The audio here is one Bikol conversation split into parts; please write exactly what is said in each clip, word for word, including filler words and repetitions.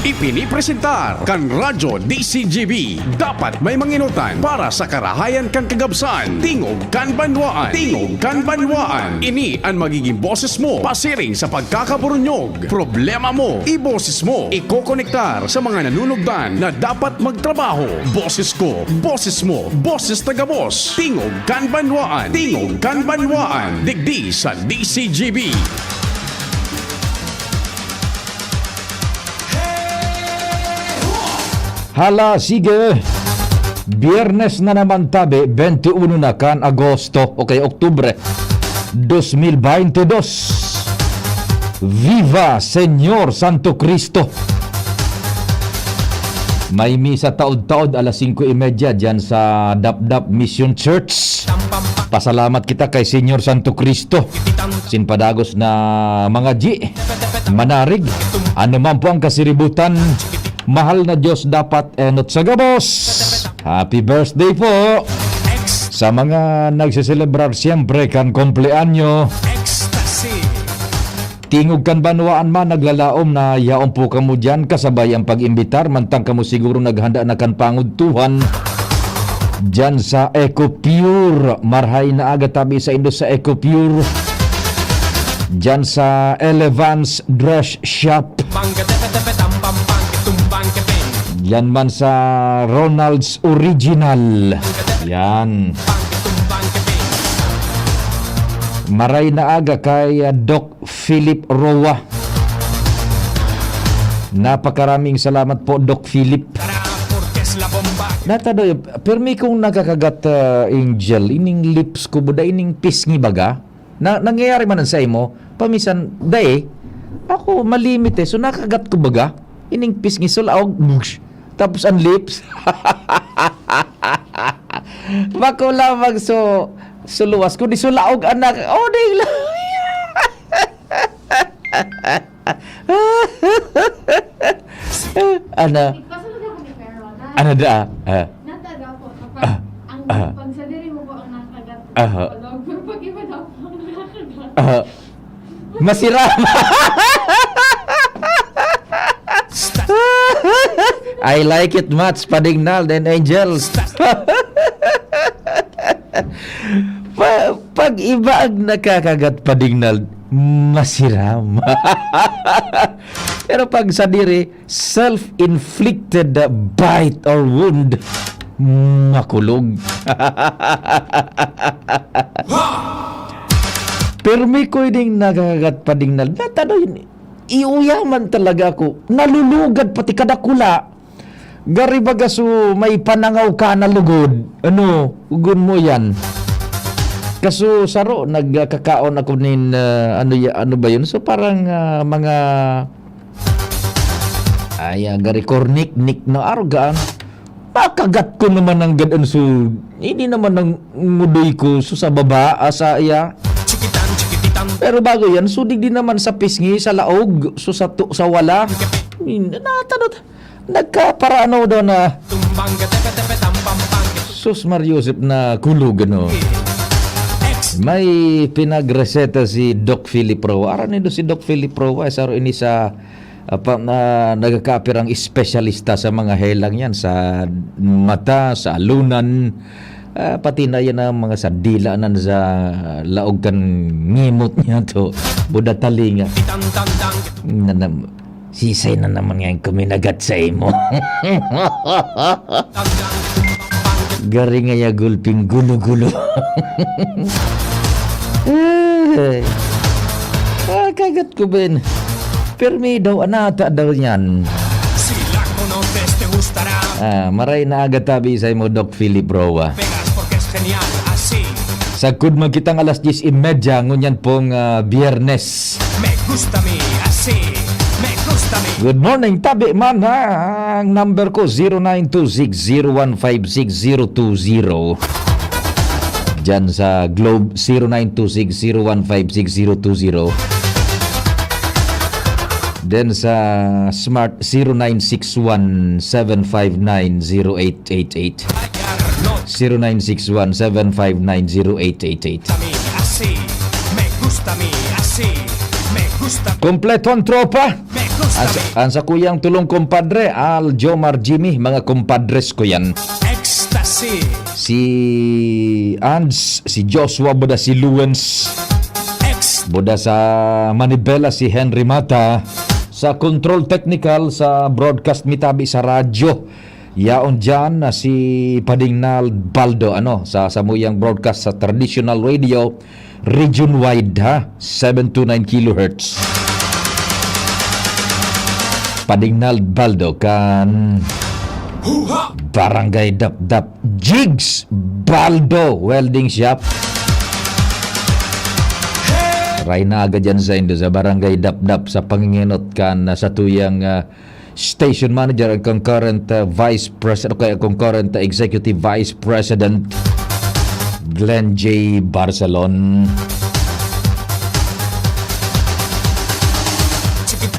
Ipinipresentar kan Radyo D C G B. Dapat may manginotan para sa karahayan kan kagabsan. Tingog kan banwaan. Tingog kan banwaan. Ini an magiging boses mo pasiring sa pagkakaburunyog. Problema mo, iboses mo. Ikokonektar sa mga nanunugdan na dapat magtrabaho. Boses ko, boses mo, boses ta gabos. Tingog kan banwaan. Tingog kan banwaan. Digdi sa D C G B. Hala, sige. Biyernes na naman tabi, twenty-one na kan Agosto, o kaya Oktubre, dos mil baynte dos. Viva Señor Santo Cristo! May misa taod-taod alas singko y media diyan sa Dapdap Mission Church. Pasalamat kita kay Señor Santo Cristo. Sin padagos na mga ji, manarig, ano man po ang kasiributan, mahal na Diyos dapat enot sa gabos. Happy birthday po sa mga nagseselebrar siyempre kan kompleanyo. Tingog kan banwaan man naglalaom na yaon po kamo diyan, kasabay ang pag-imbitar, mantang kamo siguro naghanda na kan pangudtuhan diyan sa Eco Pure. Marhay na aga tabi sa indo sa Eco Pure. Diyan sa Elevance Dress Shop. Yan man sa Ronald's Original. Yan. Maray na aga kay, ah, Doc Philip Roa. Napakaraming salamat po, Doc Philip. Natado, permi kong nakakagat, ah, Angel, ining lips ko, buda ining pisngi baga. Na, nangyayari man sa imo, paminsan, dai, ako malimit eh. So, nakagat ko baga, ining pisngi, so laog, tapos ang lips. Bako lamang so, so luwas, kundi so laog, anak. Oh, dai lang. Ana. Nagpasunod ako ni Pero, na Ano da? Ah. Nataga po kapag Ah. Ang Ah. pag sa diri mo po ang nakagat. Aha. Pero pag iba daw po ang nakagat. Ah. Masiram. I like it much, Pading Nald and Angels. Pa-, pag iba ang nakakagat, Pading Nald, masiram. Pero pag sa diri, self-inflicted bite or wound, makulog. Pero may ko ining nakagat, Pading Nald. Natano yun? Iuyaman talaga ako. Nalulugad pati kadakula. Gari baga so may panangaw ka na lugod. Ano, ugon mo yan. Kaso saro, nagkakaon ako nin, ah, ano ya-, ano ba yun? So parang, ah, mga, ay, ah, gari kornik-nik na argaan. Nakagat ko naman ang gadan. So, hindi naman ang ngudoy ko. So, sa baba, ah, sa iya. Pero bago yan, so, digdi naman sa pisngi, sa laog, so, sa tu-, sa wala. Natanot, nagkaparano daw na. Sus, Mar Joseph, na kulog, ano. May pinagreseta si Doc Philip Roa. Aram nindo si Doc Philip Roa, saro ini sa, ah, pa-, na nagkakapirang espesyalista sa mga helang yan, sa mata, sa alunan, ah, pati na yan ang mga sa dila nan sa laog kan ngimot niya to. Buda talinga. Na, na, sisay na naman yan kuminagat sa imo. Gari nga ya gulping gulo-gulo. Ay. Ah, kagat ko, Ben. Permi daw, anata daw yan. Ah, maray na aga tabi sa imo, Doc Philip Roa. Sagkod man kitang alas diyes y media, ngunyan pong, ah, Biyernes. Me gusta mi, así. Me gusta mi. Good morning, tabi man ang number ko, zero nine two six zero one five six zero two zero. Diyan sa Globe, zero nine two six zero one five six zero two zero. Then sa Smart, zero nine six one seven five nine zero eight eight eight. Zero nine six one seven five nine zero eight eight eight. Así, me gusta mi, así, me gusta. Kompleto ang tropa. Me Ang, sa- ang sakuyang tulong kumpadre, Al, Jomar, Jimmy, mga kumpadres ko yan. Ecstasy. Si Ans, si Joshua, buda si Luens, Ex. buda sa Manibela si Henry Mata, sa control technical sa broadcast mitabi sa radyo. Yaon dyan na si Padingnal Baldo, ano, sa samuyang broadcast sa traditional radio, region wide, ha, seven two nine kilohertz. Padingnal Baldo kan Huha. Barangay Dapdap, Jigs Baldo Welding Shop. Ray na agad yan sa indo sa Barangay Dapdap sa pangingenot kan, ah, sa tuyang, ah, station manager ang concurrent, ah, vice president o kaya concurrent, ah, executive vice president Glenn J Barcelon.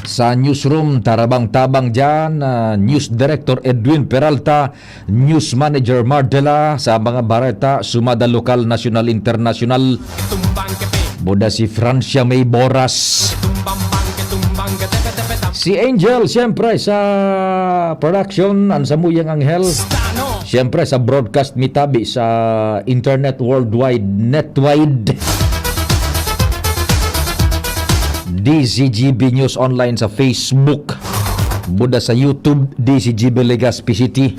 Sa newsroom, tarabang-tabang dyan, ah, News Director Edwin Peralta, News Manager Mardela, sa mga bareta, sumada lokal, nasyonal, internasyonal, Tumbang kete. buda si Francia May Boras. Tumbang bang ke tumbang ke tepe tepe tam. Si Angel, siyempre, sa production, ang samuyang anghel. Tano. Siyempre, sa broadcast mitabi sa internet worldwide, netwide. D Z G B News Online sa Facebook. Buda sa YouTube, D Z G B Legazpi City.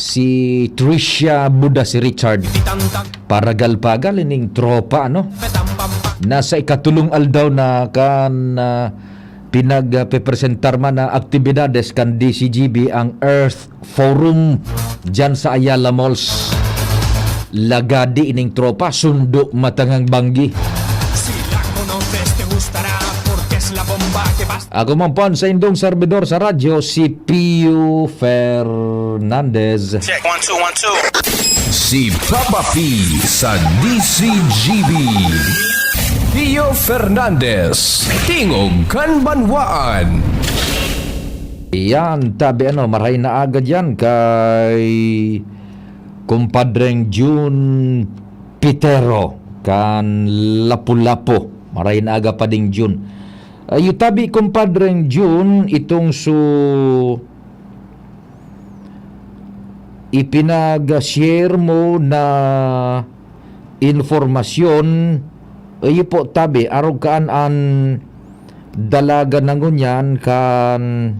Si Tricia, buda si Richard. Titantang. Paragal-pagal ining tropa, ano? Petambam bang. Nasa ikatulong aldaw na kan, ah, pinagpepresentar man na aktibidades kan D Z G B ang Earth Forum diyan sa Ayala Malls. Lagadi ining tropa, sundo matangang banggi. Si la conoces, te gustará, porque es la bomba que basta. Ako man po ang sa indong servidor sa radyo, si Pio Fernandez. Check, one, two, one, two. Si Papa P sa D C G B. Pio Fernandez, Tingog kan Banwaan. Yan, tabi ano, maray na agad yan kay kumpadreng June Pitero kan Lapu-Lapu. Maray na aga pa ding June. Ayo tabi, kumpadreng June, itong su ipinag-share mo na informasyon, iyo po tabi, arog kaan an dalaga na ngunyan kan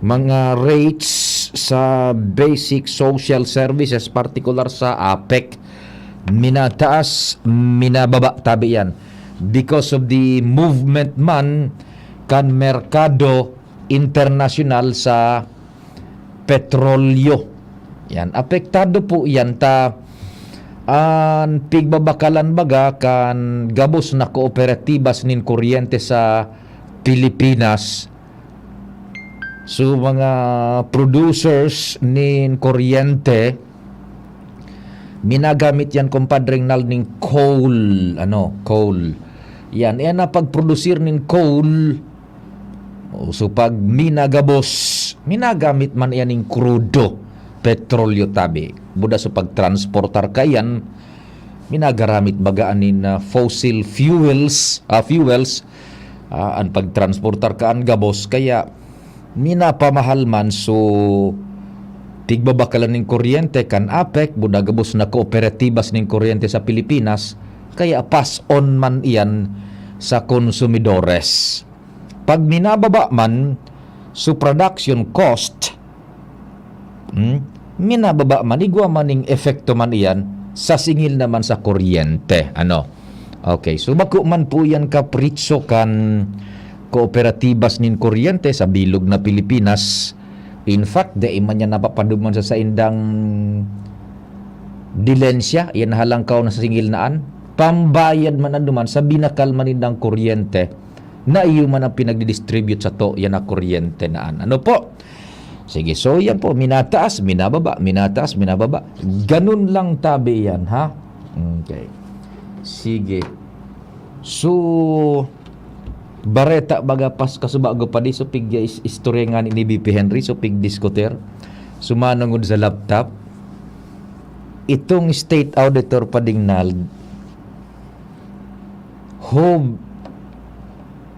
mga rates sa basic social services, partikular sa APEC. Minataas, minababa tabi yan. Because of the movement man kan merkado internasyonal sa petrolyo. Yan, apektado po yan ta an pigbabakalan baga kan gabos na kooperatibas nin kuryente sa Pilipinas. So, mga producers nin kuryente, minagamit yan, kumpadreng Nal, ning coal, ano, coal. Yan, yan na pagprodusir nin coal. O, so, pag minagabos, minagamit man yan ning krudo, petrolyo tabi. Buda sa pagtransportar kaiyan, minagaramit baga anin, ah, fossil fuels, ah, fuels, ah, an pagtransportar kaan gabos, kaya minapamahal man. So, pigbabakalan nin kuryente kan APEC, buda gabos na kooperatibas nin kuryente sa Pilipinas, kaya pass on man iyan sa konsumidores. Pag minababa man, so production cost, hmm, minababa man, igwa man ning epekto man iyan sa singil naman sa kuryente. Ano? Okay, so bako man po yan kapritso kan kooperatibas nin kuryente sa bilog na Pilipinas. In fact, dai man yan napapaduman sa saindang dilensya, yan halangkaw na sa singil naan. Pambayad man na duman sa binakal man nindang kuryente na iyo man ang pinagdidistribute sa to, yan na kuryente naan. Ano po? Sige, so yan po, minataas, minababa, minataas, minababa. Ganun lang tabi yan, ha? Okay. Sige. So, bareta baga pas kasubago pa di, so pig is- istorya nga ni B P Henry, so pig diskuter. Sumanungod sa laptop, itong state auditor pa ding Nald, Job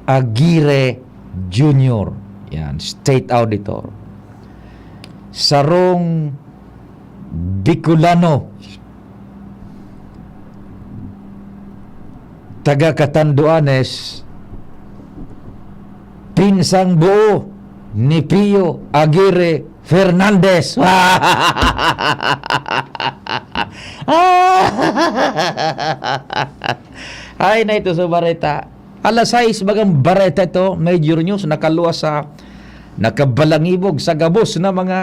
Aguirre Junior. Yan, State Auditor. Sarong Bicolano, taga Catanduanes, pinsang buo ni Pio Aguirre Fernandez. Ay, na ito sa bareta. Alas sais bagang bareta ito, major news, nakaluwas sa, nakabalangibog sa gabos na mga,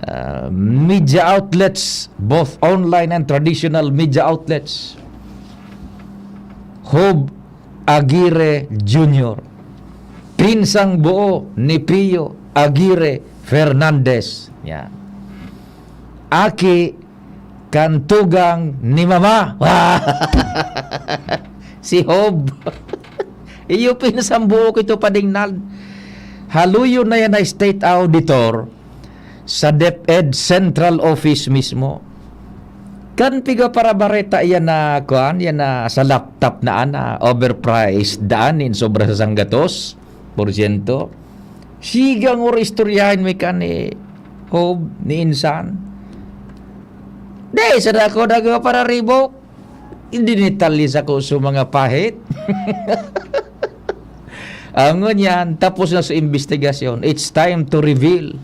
ah, media outlets, both online and traditional media outlets. Job Aguirre Junior, pinsang buo ni Pio Aguirre Fernandez. Yan. Aki kan tugang ni Mama. Si Job. Iyo, pinsang buo ko ito, padingnan. Haluyon na yan na state auditor sa DepEd Central Office mismo. Kan piga para bareta yan na, kuan, yan na sa laptop na ana, overpriced daan nin sobra sa sanggatos porsyento. Sigang or istoryahin mi kan ni Job, ni Insan. Di, sa dako, dako para ribok. Hindi nitalya sa ko sa mga pahit. Ang ngunyan, tapos na sa investigasyon. It's time to reveal.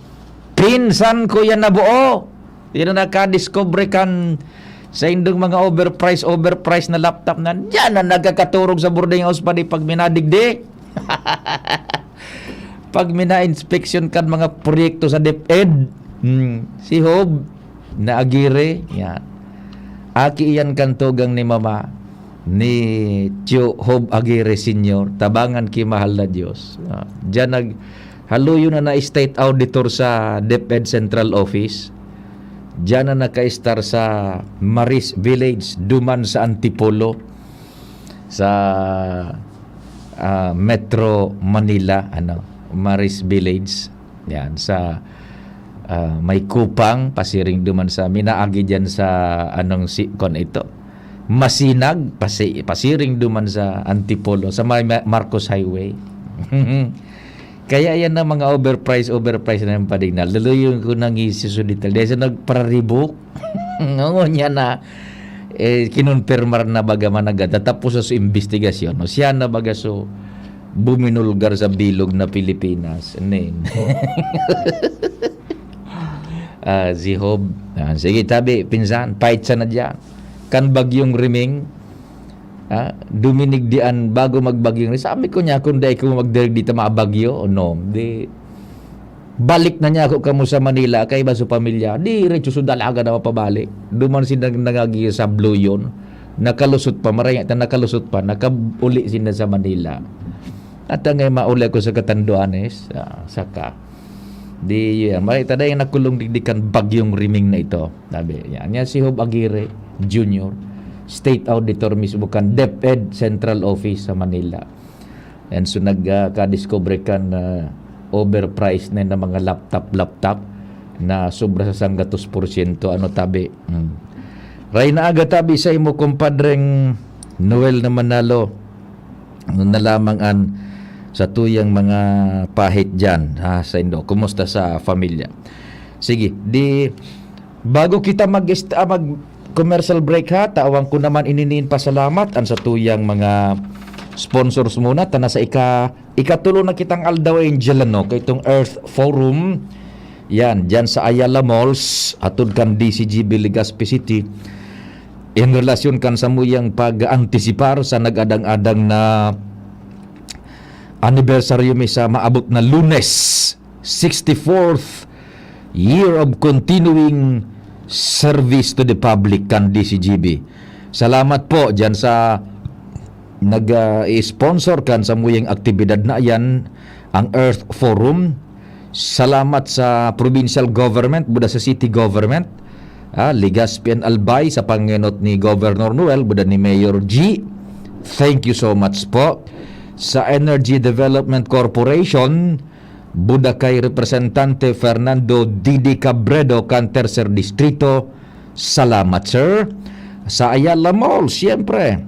Pinsan ko yan na buo. Yan ang nakadiscover kan sa indong mga overpriced, overpriced na laptop na diyan na nagkakaturog sa boarding house pa di pag minadigdi. Pag mina-inspection kan mga proyekto sa DepEd, hmm, si Job na Aguirre, yan. Aki iyan kan tugang ni Mama, ni Tio Job Aguirre Senior, tabangan ki mahal na Diyos. Ah, diyan nag-, haluyo na na state auditor sa DepEd Central Office. Diyan na nakaistar sa Maris Village, duman sa Antipolo, sa, ah, Metro Manila, ano, Maris Village. Yan, sa, ah, may Kupang, pasiring duman sa, minaagi diyan sa, anong si, kon ito? Masinag, pasi-, pasiring duman sa Antipolo, sa may Ma-, Marcos Highway. Kaya yan ang mga overprice, overprice na yung padingnan. Lalo yung kung nangisisudit. Dahil sa nagpararibok, ngunyan na, eh, kinonpermar na baga man agad. Tapos sa investigasyon, no? Siya na baga so buminulgar sa bilog na Pilipinas. Nen. Ah, si Job. Ah, sige, tabi, pinsan, pahit siya na diyan. Kan bagyong Riming, ah, duminig diyan bago magbagyong Riming. Sabi ko niya, kung dai ko magdirig dito, mabagyo, o no? Di, balik na niya ako kamo sa Manila, kaiba sa pamilya. Diretso sa dalaga na mapabalik. Duman si nag-, nangagi sa Blue yun. Nakalusot pa, maraya ta nakalusot pa, nakauli sinda sa Manila. At angay mauli ako sa Catanduanes, ah, saka. Di, yan. Marita na yung nakulong digdi kan bagyong Riming na ito. Sabi, yan. Yan si Job Aguirre Junior, State Auditor mismo kan DepEd Central Office sa Manila. And so, nag, ah, kadiscover kan, ah, overpriced na, na mga laptop, laptop na sobra sa sanggatos porsyento. Ano, tabi? Hmm. Ray na aga, tabi, sa imo, kumpadreng Noel na Manalo. Ano na lamang an sa tuyang mga pahit dyan, ha, sa indo? Kumusta sa pamilya? Sige, di, bago kita mag-, ah, mag-commercial break, ha, tawan ko naman ininiin pasalamat an sa tuyang mga sponsors muna. Tana sa ika-, ikatulo na kitang aldaw, Angel, ano, kay itong Earth Forum. Yan, dyan sa Ayala Malls, atod kan D C G B Legazpi City. In relasyon kan samuyang pag-antisipar sa nag-adang-adang na anibersaryo mi sa maabot na Lunes, sixty-fourth year of continuing service to the public kan D C G B. Salamat po diyan sa nag, ah, i-sponsor kan samuyang aktibidad na yan, ang Earth Forum. Salamat sa provincial government, buda sa city government, ah, Legazpi and Albay, sa pangenot ni Governor Noel, buda ni Mayor G. Thank you so much po. Sa Energy Development Corporation, buda kay Representante Fernando Didi Cabredo kan Tercer Distrito. Salamat, sir. Sa Ayala Mall, siyempre.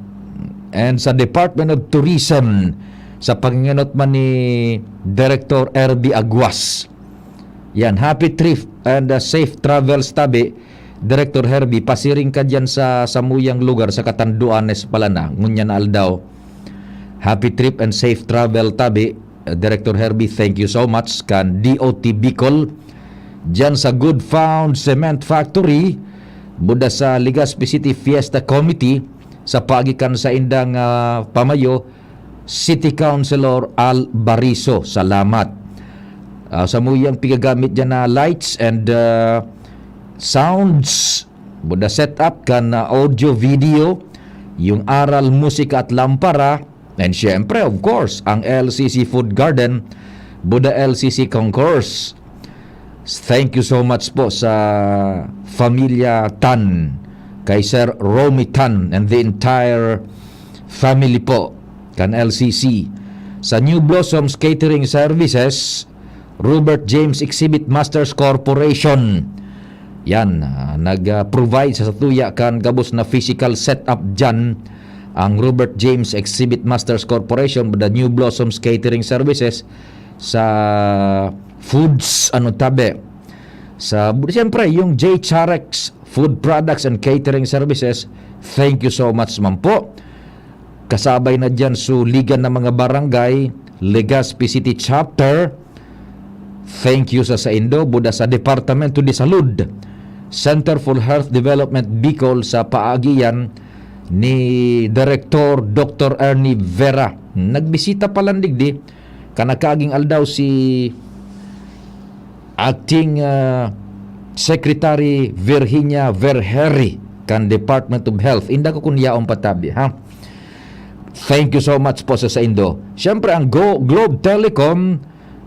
And sa Department of Tourism, Sa pangingenot man ni Director Herbie Aguas. Yan, happy trip and, uh, safe travels tabi. Director Herbie, pasiring ka diyan sa samuyang lugar sa Catanduanes pala na, ngunyan na aldaw. Happy trip and safe travel tabi. Uh, Director Herbie, thank you so much kan D O T Bicol. Diyan sa Good Found Cement Factory, buda sa Legazpi City Fiesta Committee, sa paagi kan saindang, ah, pamayo, City Councilor Al Bariso. Salamat. Ah, samuyang pigagamit diyan na lights and, ah, sounds, buda setup kan, ah, audio, video, yung aral, musika at lampara. And syempre, of course, ang L C C Food Garden, buda L C C Concourse. Thank you so much po sa Familia Tan, kay Sir Romy Tan and the entire family po kan L C C. Sa New Blossoms Catering Services, Robert James Exhibit Masters Corporation. Yan, ah, nag-provide sa satuya kan gabos na physical setup diyan, ang Robert James Exhibit Masters Corporation, the New Blossoms Catering Services, sa foods, ano tabi. Sa, siyempre, yung J Charex Food Products and Catering Services, thank you so much man po. Kasabay na diyan su ligan na mga barangay, Legazpi City Chapter, thank you sa saindo, buda sa Departamento de Salud, Center for Health Development Bicol, sa paagi yan ni Direktor Doktor Ernie Vera. Nagbisita pa lang digdi, kanakaging aldaw si Acting, ah, Secretary Virginia Verheri kan Department of Health. Inda ko kun yaon patabi, ha? Thank you so much po sa saindo. Siyempre, ang Go-, Globe Telecom,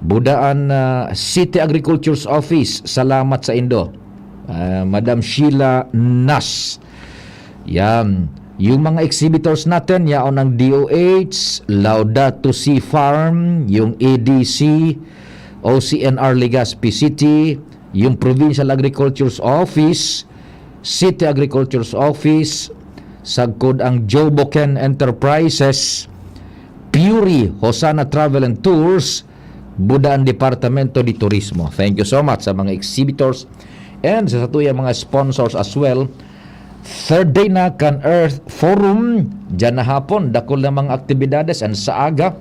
Budaan, ah, City Agriculture's Office. Salamat saindo. Ah, Madam Sheila Nas. Yan. Yung mga exhibitors natin, yaon ang D O H, Laudato Si Farm, yung E D C, O C N R Legazpi City, yung Provincial Agriculture's Office, City Agriculture's Office, sagkod ang Joboken Enterprises, Puri, Hosanna Travel and Tours, Budaan Departamento de Turismo. Thank you so much sa mga exhibitors and sa satuyang mga sponsors as well. Third day na kan Earth Forum, diyan na hapon, dakul na mga aktibidades, and sa aga,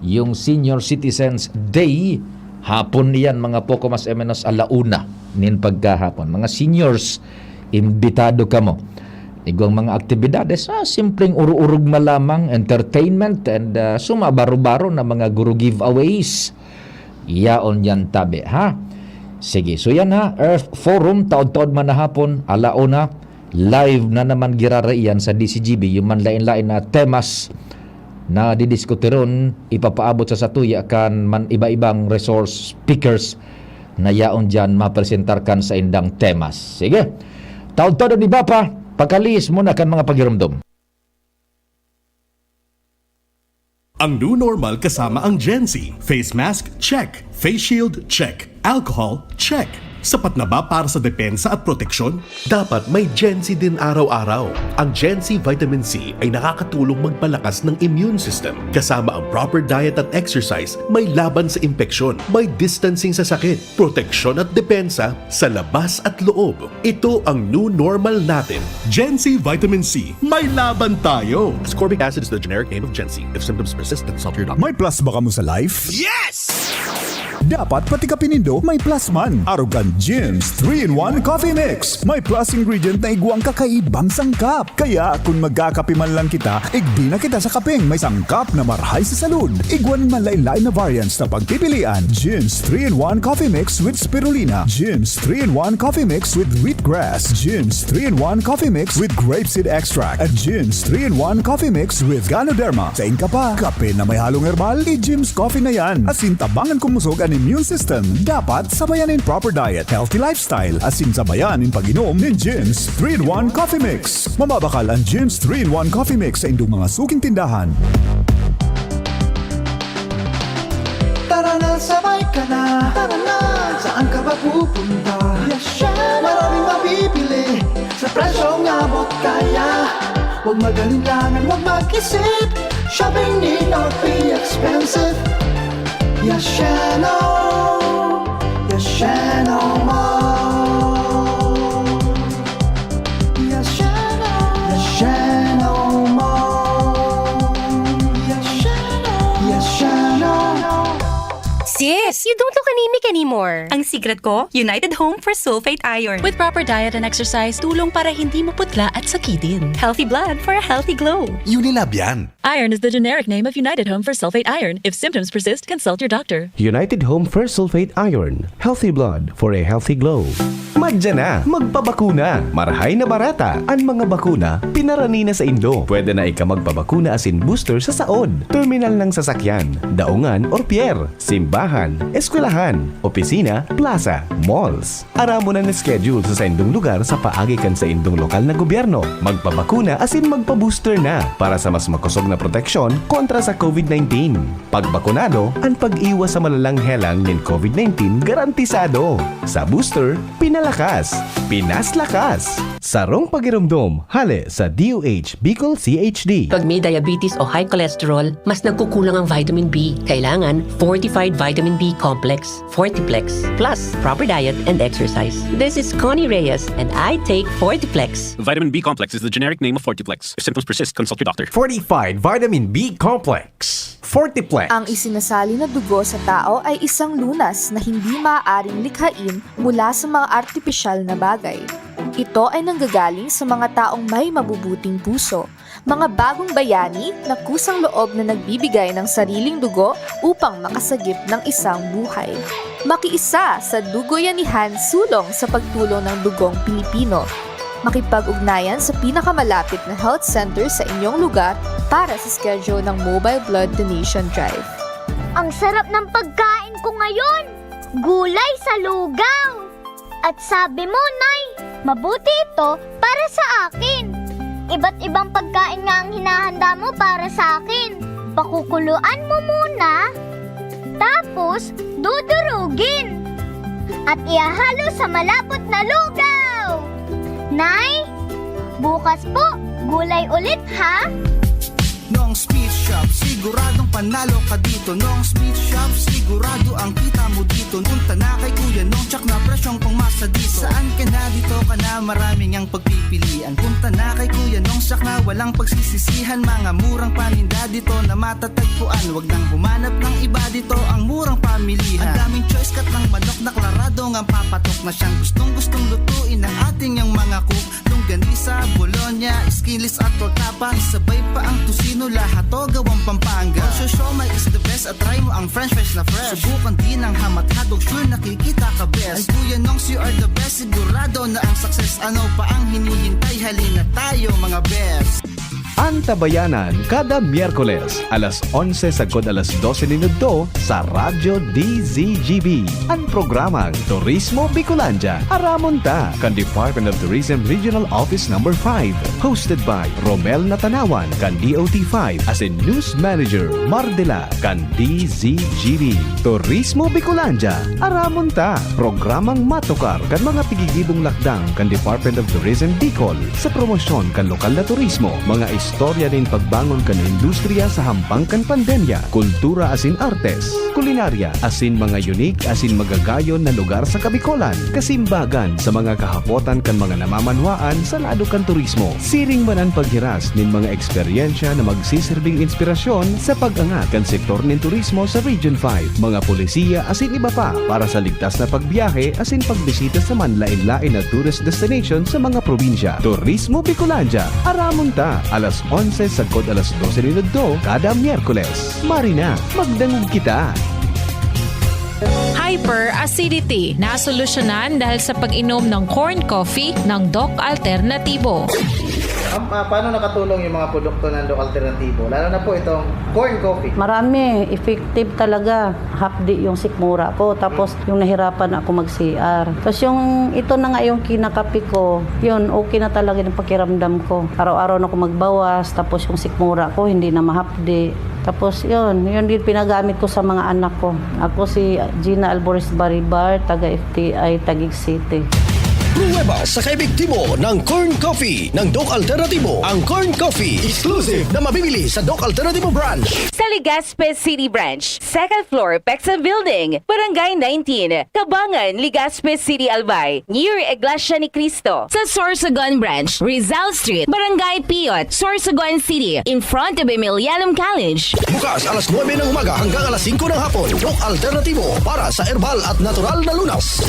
yung Senior Citizens Day, hapon iyan, mga poko mas o menos ala una nin pagkahapon. Mga seniors, imbitado kamo. Igwang mga aktibidades, ah, simpleng uru-urugma lamang, entertainment, and, ah, suma baro-baro na mga guru giveaways. Yaon yan tabi, ha? Sige, so yan ha, Earth Forum, taod-taod man na hapon, ala una, live na naman girara iyan sa D C G B, yung manlain-lain na temas na didiskutiron, ipapaabot sa satuya kan man iba-ibang resource speakers na yaon diyan mapresentar kan saindang temas. Sige, taod-taod an iba pa, pagkalihis muna kan mga pagiromdom. Ang new normal kasama ang Gen Z. Face mask, check. Face shield, check. Alcohol, check. Sapat na ba para sa depensa at proteksyon? Dapat may Gen Z din araw-araw. Ang Gen Z Vitamin C ay nakakatulong magpalakas ng immune system. Kasama ang proper diet at exercise, may laban sa impeksyon, may distancing sa sakit, proteksyon at depensa sa labas at loob. Ito ang new normal natin. Gen Z Vitamin C, may laban tayo! Ascorbic acid is the generic name of Gen Z. If symptoms persist, consult your doctor. May plus ba kamo sa life? Yes! Dapat pati kape nindo may plus man. Arog kan Jim's three-in-one Coffee Mix. May plus ingredient na igwang kakaibang sangkap. Kaya kung magkakape man lang kita, igdi na kita sa kapeng may sangkap na marhay sa salud. Igwa nin manlain-lain na variants na pagpipilian. Jim's three-in-one Coffee Mix with Spirulina. Jim's three-in-one Coffee Mix with Wheatgrass. Jim's three-in-one Coffee Mix with Grapeseed Extract. At Jim's three-in-one Coffee Mix with Ganoderma. Sain ka pa? Kape na may halong herbal? I-Jim's Coffee na yan. Asin tabangan kumusog an immune system. Dapat sabayan nin proper diet, healthy lifestyle. Asin sabayan nin pag-inom nin Jim's three-in-one Coffee Mix. Mababakal an Jim's three-in-one Coffee Mix sa indong mga suking tindahan. Tara na, sabay ka na. Tara na. Saan ka ba pupunta? Yes, chef. Maraming mabibili sa presyong abot kaya. Huwag mag-alinlangan, huwag mag-isip. Shopping need not be expensive. Yashano, Yashano Mall. Yashano, Yashano Mall. Yashano, Yashano. Sis, you don't look anemic anymore. Ang secret ko, United Home for Sulfate Iron. With proper diet and exercise, tulong para hindi maputla at sakitin. Healthy blood for a healthy glow. Unilab yan. Iron is the generic name of United Home for Sulfate Iron. If symptoms persist, consult your doctor. United Home First Sulfate Iron. Healthy blood for a healthy glow. Madya na, magpabakuna. Marahay na barata. An mga bakuna, pinarani na sa indo. Pwede na ika magpabakuna asin booster sa saod, terminal ng sasakyan, daungan or pier, simbahan, eskwelahan, opisina, plaza, malls. Aramon an schedule sa saindong lugar sa paagi kan saindong lokal na gobyerno. Magpabakuna asin magpa-booster na para sa mas makosog na proteksyon kontra sa COVID nineteen. Pagbakunado, an pag-iwas sa malalang helang nin COVID nineteen garantisado. Sa booster, pinalakas, pinaslakas. Sarong pagiromdom, hale sa D O H Bicol C H D. Pag may diabetes o high cholesterol, mas nagkukulang ang vitamin B. Kailangan fortified vitamin B complex, Fortiplex, plus proper diet and exercise. This is Connie Reyes and I take Fortiplex. Vitamin B complex is the generic name of Fortiplex. If symptoms persist, consult your doctor. Fortified Vitamin B Complex. Fortiplex. Ang isinasali na dugo sa tao ay isang lunas na hindi maaaring likhain mula sa mga artipisyal na bagay. Ito ay nanggagaling sa mga taong may mabubuting puso, mga bagong bayani na kusang loob na nagbibigay ng sariling dugo upang makasagip ng isang buhay. Makiisa sa Dugoyanihan Sulong sa pagtulong ng Dugong Pilipino. Makipag-ugnayan sa pinakamalapit na health center sa inyong lugar para sa schedule ng Mobile Blood Donation Drive. Ang sarap ng pagkain ko ngayon! Gulay sa lugaw! At sabi mo, Nay, mabuti ito para sa akin. Iba't ibang pagkain nga ang hinahanda mo para sa akin. Pakukuluan mo muna, tapos dudurugin. At ihahalo sa malapot na lugaw. Nay, bukas po, gulay ulit ha? Nong's Meat Shop, siguradong panalo ka dito. Nong's Meat Shop, sigurado ang kita mo dito. Punta na kay Kuya Nong, tsak na presyong pangmasa dito. Saan ka na, dito ka na, maraming ang pagpipilian. Punta na kay Kuya Nong, tsak na walang pagsisisihan. Mga murang paninda dito na matatagpuan. Wag nang humanap ng iba dito, ang murang pamilihan. Ang daming choice, kat ng manok na klarado ngang papatok na siyang gustong-gustong lutuin ng ating yang mga cook. Longganisa, bologna, skinless at tortapa, isabay pa ang tocino, lahat to gawang Pampanga. Ang siomai is the best at try mo ang french fries na fresh. Subukan din ang hamat hotdog, sure nakikita ka best. Ay Kuya Nongs, you are the best, sigurado na ang success. Ano pa ang hinihintay? Halina tayo, mga best. Antabayanan kada Miyerkules, alas onse sagkod alas dose nin udto sa Radyo D Z G B. An programang Turismo Bicolandia, aramon ta kan Department of Tourism Regional Office Number five, hosted by Romel Natanawan kan D O T five asin News Manager Mardela kan D Z G B. Turismo Bicolandia, aramon ta. Programang matukar kan mga pigigibong lakdang kan Department of Tourism Bicol sa promosyon kan lokal na turismo, mga istorya nin pagbangon kan industriya sa hampang kan pandemya, kultura asin artes, kulinarya, asin mga unique asin magagayon na lugar sa Kabicolan, kasimbagan sa mga kahapotan kan mga namamanwaan sa lado kan turismo. Siring man an paghiras nin mga eksperyensya na magsiserbing inspirasyon sa pag-angat kan sektor nin turismo sa Region five, mga polisiya asin iba pa para sa ligtas na pagbiyahe asin pagbisita sa manlaen-laen na tourist destination sa mga probinsya. Turismo Bicolandia, aramon ta, alas onse sagkod alas dose nin udto kada Miyerkules. Mari na, magdangog kita! Hyperacidity, nasolusyonan dahil sa pag-inom ng corn coffee ng Doc Alternatibo. Ma'am, ah, paano nakatulong yung mga produkto ng Doc Alternatibo? Lalo na po itong corn coffee. Marami, effective talaga. Hapdi yung sikmura ko, tapos yung nahirapan ako mag-C R. Tapos yung ito na nga yung kinakape ko, yun, okay na talaga yung pakiramdam ko. Araw-araw na ako magbawas, tapos yung sikmura ko hindi na mahapdi. Tapos yun, yun din pinagamit ko sa mga anak ko. Ako si Gina Alvarez Baribar, taga F T I, Taguig City. Pruweba sa kaepektibo ng Corn Coffee ng Doc Alternativo. Ang Corn Coffee, exclusive na mabibili sa Doc Alternativo Branch. Sa Legazpi City Branch, second floor, Pexan Building, Barangay nineteen, Kabangan, Legazpi City, Albay, near Iglesia ni Cristo. Sa Sorsogon Branch, Rizal Street, Barangay Piot, Sorsogon City, in front of Emilianum College. Bukas alas nuebe ng umaga hanggang alas singko ng hapon. Doc Alternativo para sa herbal at natural na lunas.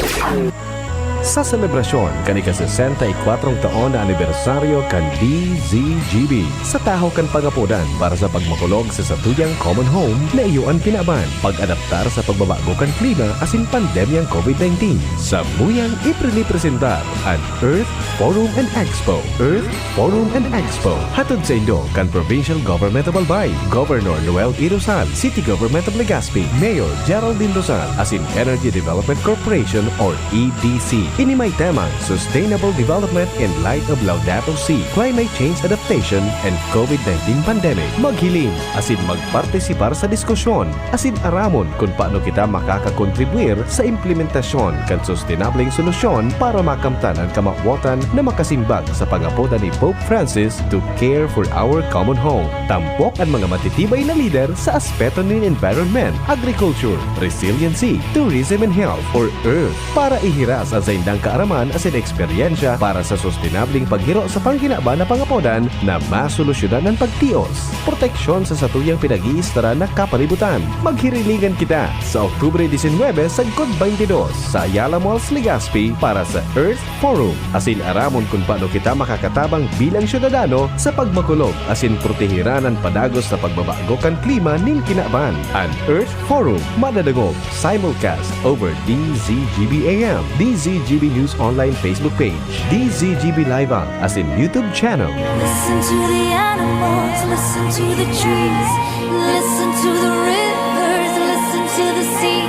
Sa selebrasyon kan ika-sesenta y kwatro taon na anibersaryo kan D Z G B, sa tahaw kan pangapodan para sa pagmakulog sa satuyang common home na iyo an kinaban, pag-adaptar sa pagbabago kan klima asin pandemyang COVID nineteen. Samuyang iprinipresentar an Earth Forum and Expo. Earth Forum and Expo. Hatod saindo kan Provincial Government of Albay, Governor Noel E. Rosal, City Government of Legazpi, Mayor Geraldine Rosal, asin Energy Development Corporation or E D C. Ini may temang Sustainable Development in Light of Laudato Si, Climate Change Adaptation and COVID nineteen Pandemic. Maghiling asin magpartisipar sa diskusyon asin aramon kun paano kita makakakontribwir sa implementasyon kan sustenableng solusyon para makamtan an kamawotan na makasimbag sa pangapodan ni Pope Francis to care for our common home. Tampok an mga matitibay na lider sa aspeto nin environment, agriculture, resiliency, tourism and health, or earth, para ihiras an saindang kaaraman asin eksperyensya para sa sustenableng paghiro sa pangkinaban na pangapodan na masolusyonan an pagtios, proteksyon sa satuyang pinag-iistaran na kapalibutan. Maghirilingan kita sa Oktubre disinwebe sagkod baynte dos sa Ayala Malls, Legazpi para sa Earth Forum, asin aramon kun paano kita makakatabang bilang syudadano sa pagmakulog asin protehiran an padagos sa pagbabago kan klima nin kinaban. An Earth Forum madadangog simulcast over D Z G B A M, D Z G B News Online Facebook page, D Z G B Live app asin YouTube channel. Listen to the animals, listen to the trees, listen to the rivers, listen to the sea,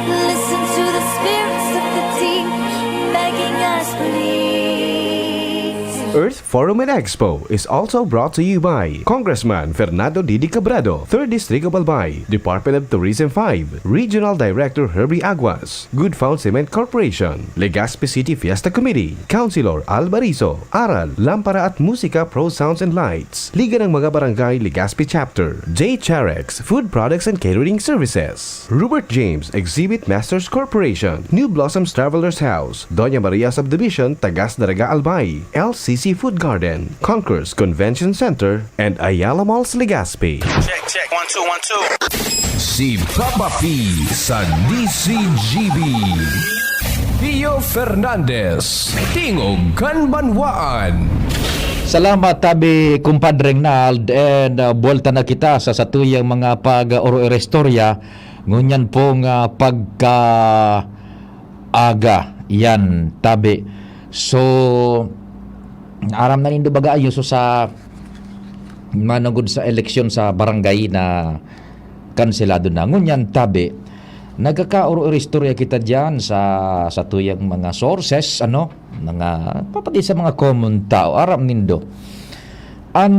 listen to the spirits of the deep begging us, please. Earth Forum and Expo is also brought to you by Congressman Fernando Didi Cabrado, Third District of Albay, Department of Tourism five, Regional Director Herbie Aguas, Good Found Cement Corporation, Legazpi City Fiesta Committee, Councilor Al Bariso, Aral, Lampara at Musika Pro Sounds and Lights, Liga ng mga Barangay Legazpi Chapter, J Charex Food Products and Catering Services, Robert James Exhibit Masters Corporation, New Blossoms Travelers House, Doña Maria Subdivision, Tagas Daraga Albay, L C C Food Garden, Concourse Convention Center, and Ayala Malls Legazpi. Check, check. One, two, one, two. Si Papa P sa D Z G B. Pio Fernandez, Tingog kan Banwaan. Salamat, tabi, Kumpadre Nald, and uh, buwelta na kita sa satuyang mga pag-oro-istorya. Ngunyan pong uh, pagka-aga yan, tabi. So, aram na nindo baga ayo so sa manugod sa eleksyon sa barangay na kanselado na. Ngunyan, tabi, nagkakaoro-istorya kita diyan sa, sa tuyang mga sources, ano, mga, papati sa mga common tao, aram nindo. An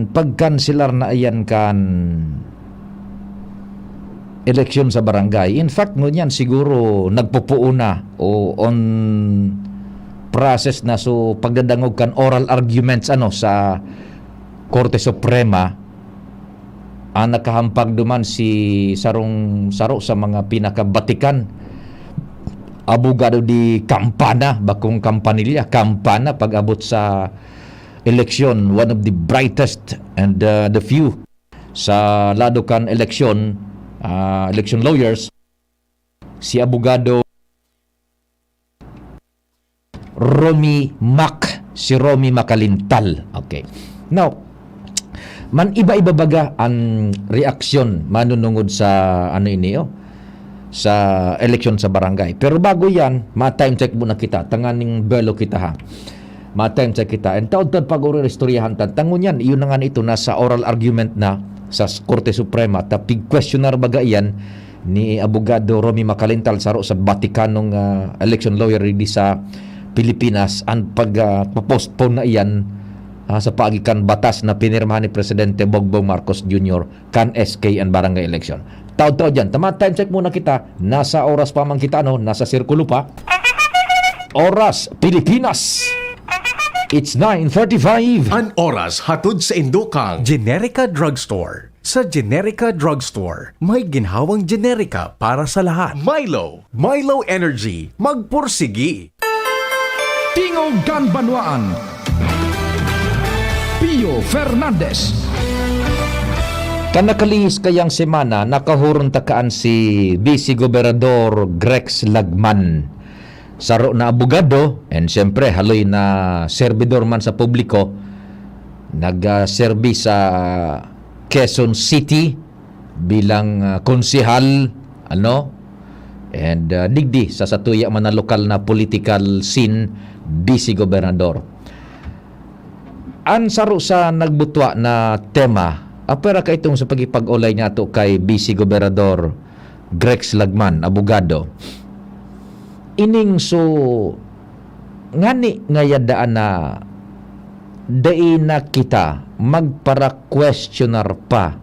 pagkanselar na iyan kan eleksyon sa barangay. In fact, ngunyan siguro nagpupuo na o on process na so pagdadangog kan oral arguments, ano, sa Korte Suprema. Ang nakahampag duman si sarong, saro sa mga pinakabatikan, abogado di Campana, bakong Campanilla, Campana, pag-abot sa eleksyon, one of the brightest and uh, the few sa lado kan eleksyon, ah, election lawyers, si abogado Romy Mac, si Romy Macalintal. Okay. Now, man iba-iba baga ang reaksyon manunungod sa ano ini, oh, sa eleksyon sa barangay. Pero bago yan, ma-time check muna kita, tanganing belo kita, ha. Ma-time check kita. And taod-taod pag-oro-istoryahan ta, tangon yan, iyon na nga ito, nasa oral argument na sa Korte Suprema, ta pig-questionar baga iyan ni Abogado Romy Macalintal, saro sa batikanong ah, election lawyer di sa Pilipinas, ang pag-postpone na iyan ah, sa paagi kan batas na pinirmahan ni Presidente Bongbong Marcos Junior kan S K and barangay election. Taod-taod yan. Tama, time check muna kita. Nasa oras pa man kita, no? Nasa sirkulo pa. Oras, Pilipinas. It's nine thirty-five. An oras hatod sa indokang Generica Drugstore. Sa Generica Drugstore, may ginhawang generika para sa lahat. Milo, Milo Energy, magpursigi. Tingog kan Banwaan. Pio Fernandez. Kan nakalihis kayang semana, nakahuron ta kaan si Vice Gobernador Grex Lagman. Saro na abogado, and siyempre, haloy na serbidor man sa publiko, nagserbi sa Quezon City bilang, ah, konsehal, ano, and, ah, digdi sa satuya man na lokal na political scene, Vice Gobernador. An saro sa nagbutwa na tema, apwera kaitong sa pagkipag-olay niyato kay Vice Gobernador Grex Lagman, abogado. Ining so, ngani ngaya daan na dai na kita magpara-questionar pa